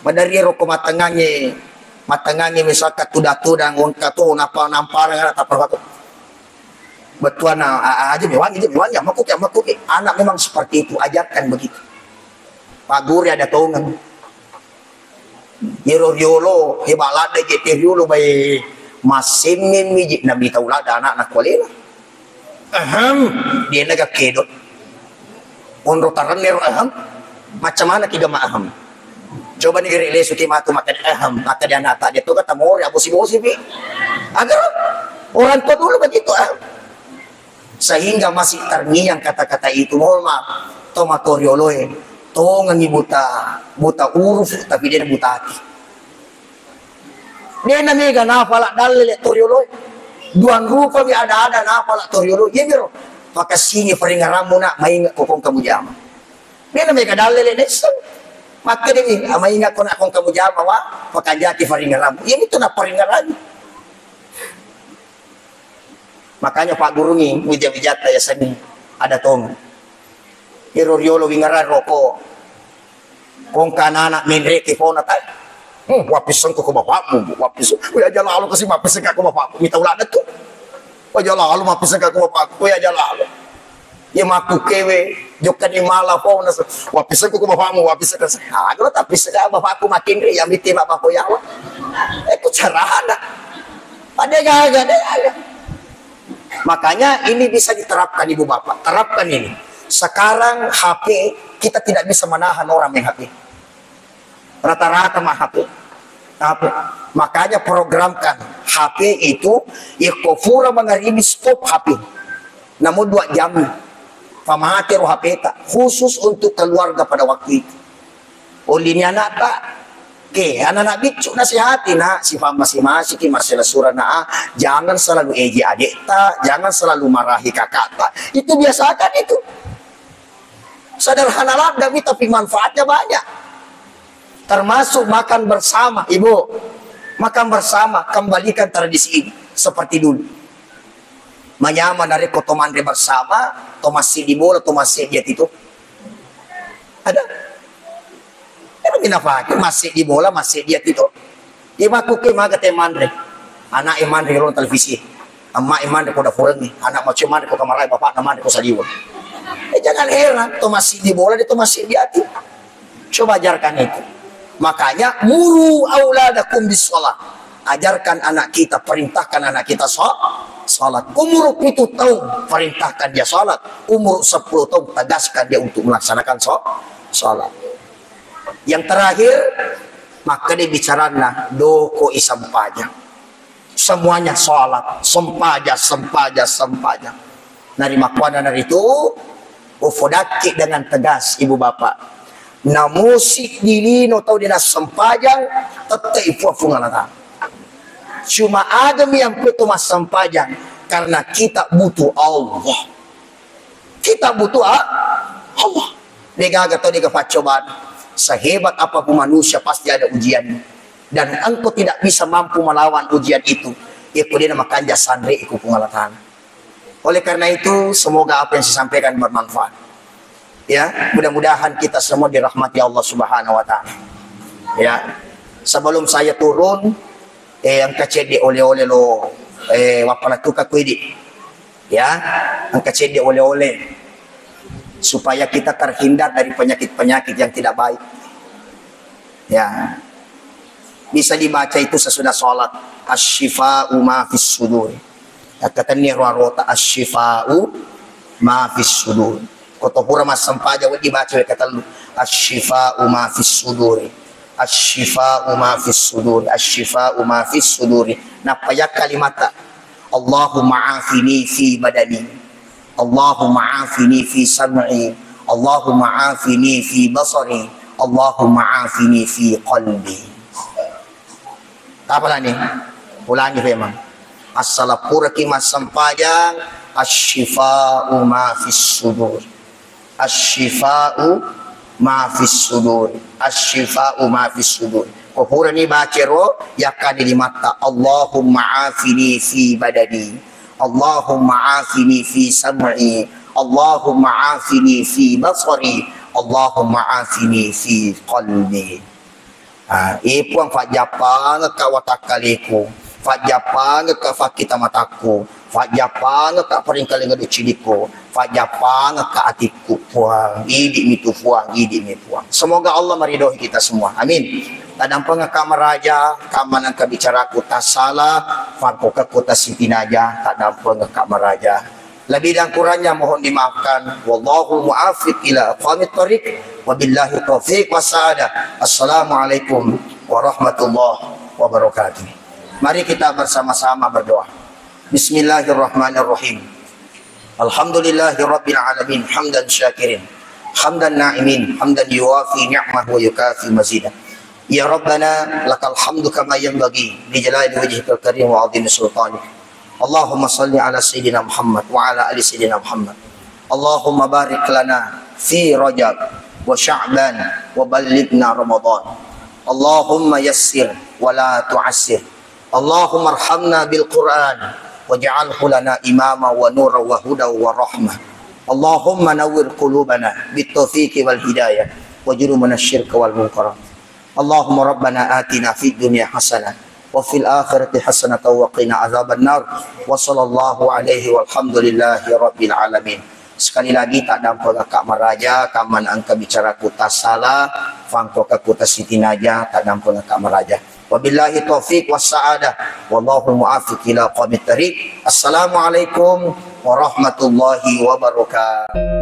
Madari ero ko matengangnge, matengangnge misalkan tuda-tudang, wengka to, napa, namparang, anak, tapar, apa? Bettuanna, a-, a-, aja mewangi, aja mewangi, ammakkuki, ammakkuki. Anak memang seperti itu, ajarkan begitu. Pagguru ada tongeng. Yero riolo, heba ladde je te riolo, bae massemmeng mi je nabi tau ladde anakna kualena. Ahem, dia naga kedo. Onro taranne ro ahem. Macam mana ki gama ahem? Coba ni gere lesu ki matu makan ahem, maka dia nata dia tu kata more abosi-bosi pi. Agar orang tua dulu begitu, ahem. Sehingga masih terngiang kata-kata itu. Mohon maaf, tomatorioloe, tongengi buta, buta uruf, tapi dia buta hati. Dena mega nafala dalle le torioloe. Duang rupa mi ada-ada nafala torioloe. Iya miro. Pakassingi paringarammu nak, maingat ko kong kamu jama. Dena mega dalle le nesseng. Makkedemi, ah, maingat ko nak kong kamu jama, wa, pakanjaki paringarammu. Iya itu na paringarammu. Makanya Pak Gurungi, wija-wijatta yasengnge ada tongeng. Iro riolo wingarang roko. Kongka anak menre ke pona tai. Hmm, wapisengko ko bapakmu, wapiseng. Wih, aja lalu kasi mapisengka ko bapakmu. Mita ulada tu. Paja lalo mappisengka ko bapakku, ya aja lalo. Ya makku kewe, jokkani mala pong, nasa, "Wappisengko ko bapakmu, wappisengka." Aga lo tappisengka bapakku, makinri ya mitti ma bapakku yawa. Eko carana. Pada gaga, ada gaga. Makanya ini bisa diterapkan ibu bapak, terapkan ini. Sekarang H P, kita tidak bisa menahan orang main H P. Rata-rata mah H P. H P. Makanya programkan H P itu, ya ko fura mangaribi, stop H P. Namun dua jam. Pamatero H P ta, khusus untuk keluarga pada waktu itu. Olini anak ta, ke anak-anak biccu nasihati, nak, sifat masing-masing ki, masalah surah, nak, ah, jangan selalu eji adik ta, jangan selalu marahi kakak ta. Itu biasakan itu. Sederhana ladang, tapi manfaatnya banyak. Termasuk makan bersama, Ibu. Makan bersama, kembalikan tradisi ini seperti dulu. Manyameng narekko to manre bersama, to massiddi bola, to massiddi ati to. Ada? Ero minafake, massiddi bola, massiddi ati to. Iya makkuke maga te manre. Anak e manre ro televisi. Amma e manre ko dafurengnge. Anak maco manre ko kamarai, bapakna manre ko saliweng. Eh, jangan heran, to massiddi bola, de to massiddi ati. Coba ajarkan itu. Makanya, muru auladakum bis shalah. Ajarkan anak kita, perintahkan anak kita so-, salat. Umur pitu tahun, perintahkan dia salat. Umur sepuluh tahun, tegaskan dia untuk melaksanakan so-, salat. Yang terakhir, maka dia bicarana, doko isempajang. Semuanya salat, sempajang, sempajang, sempajang. Narimakkuannanaritu, ufodakki dengan tegas, ibu bapak. Namusi dilino tau dena sempajang, tette ipuang Puang Allah Ta'ala. Cuma ademi yang kutu massempajang, karena kita butuh Allah. Kita butuh a-, Allah. Degaga tau dega paccobaan. Sehebat apapun manusia, pasti ada ujiannya. Dan engkau tidak bisa mampu melawan ujian itu. Iya ko dena makanja sanre iku Puang Allah Ta'ala. Oleh karena itu, semoga apa yang saya sampaikan bermanfaat. Ya, mudah-mudahan kita semua dirahmati Allah Subhanahu wa Ta'ala. Ya, sebelum saya turun, eh, engka cedde oleh-oleh lo, eh, wappalettukakku idi. Ya, engka cedde oleh-oleh supaya kita terhindar dari penyakit-penyakit yang tidak baik. Ya. Bisa dibaca itu sesudah sholat. Asy-syifa'u ma fis sudur. Yakkatenni ro arota, asy-syifa'u ma fis sudur. Ko to pura massempajang, wedding baca wekka tellu. Asy-syifa'u ma fis suduri. Asy-syifa'u ma fis suduri. Asy-syifa'u ma fis suduri. Nappa yakka kalimatta, Allahumma afini fi badani. Allahumma afini fi sam'i. Allahumma afini fi basari. Allahumma afini fi qalbi. Apa lani? Ulangi memang. Assalappuraki massempajang, asy-syifa'u ma fis sudur. Asy-syifa'u ma fis sudur. Asy-syifa'u ma fis sudur. Ko purani bacero, yakkani limatta, Allahumma afini fi badani. Allahumma afini fi sam'i. Allahumma afini fi basari. Allahumma afini fi qalbi. Ah, eh, Puang, fajjappangekka watakkaleku, fajjappangekka fakkita matakku, fajjappangekka paringkalinga duccidikku, fajjappangekka atikku, Puang. Idi'mi tu, Puang, idi'mi, Puang. Semoga Allah meridhoi kita semua. Amin. Taddampengekka maraja, kammanengka bicaraku tassala, fangkokekku tassitinaja, taddampengekka maraja. Lebih dan kurangnya mohon dimaafkan. Wallahul muwaffiq ila aqwamit thariq. Wabillahi taufiq wassa'adah. Assalamualaikum warahmatullahi wabarakatuh. Mari kita bersama-sama berdoa. Bismillahirrahmanirrahim. Alhamdulillahi rabbil alamin. Hamdan syakirin. Hamdan na'imin. Hamdan yuwafi ni'mah wa yukafi mazidah. Ya Rabbana, lakal hamdu kama yanbaghi li jalali wajhikal karim wa azimi sultanik. Allahumma salli ala Sayyidina Muhammad wa ala ali Sayyidina Muhammad. Allahumma barik lana fi Rajab wa Sya'ban wa ballighna Ramadan. Allahumma yassir wa la tu'assir. Allahumma arhamna bil Qur'an waj'alhu lana imama wa nura wa huda wa rahmah. Allahumma nawwir qulubana bit taufiqi wal hidayah wa jurumana syirka wal munkarat. Allahumma rabbana atina fid dunya hasanah وفي الآخرة حسنة وقنا عذاب النار. وصلى الله عليه والحمد لله رب العالمين. Sekali lagi, taddampengekka maraja, kamma engka bicaraku tassala, fangkokaku tasitinaja, taddampengekka maraja. Wabillahi taufiq wassa'adah. Wallahul muwaffiq ila aqwamit thariq. Assalamualaikum warahmatullahi wabarakatuh.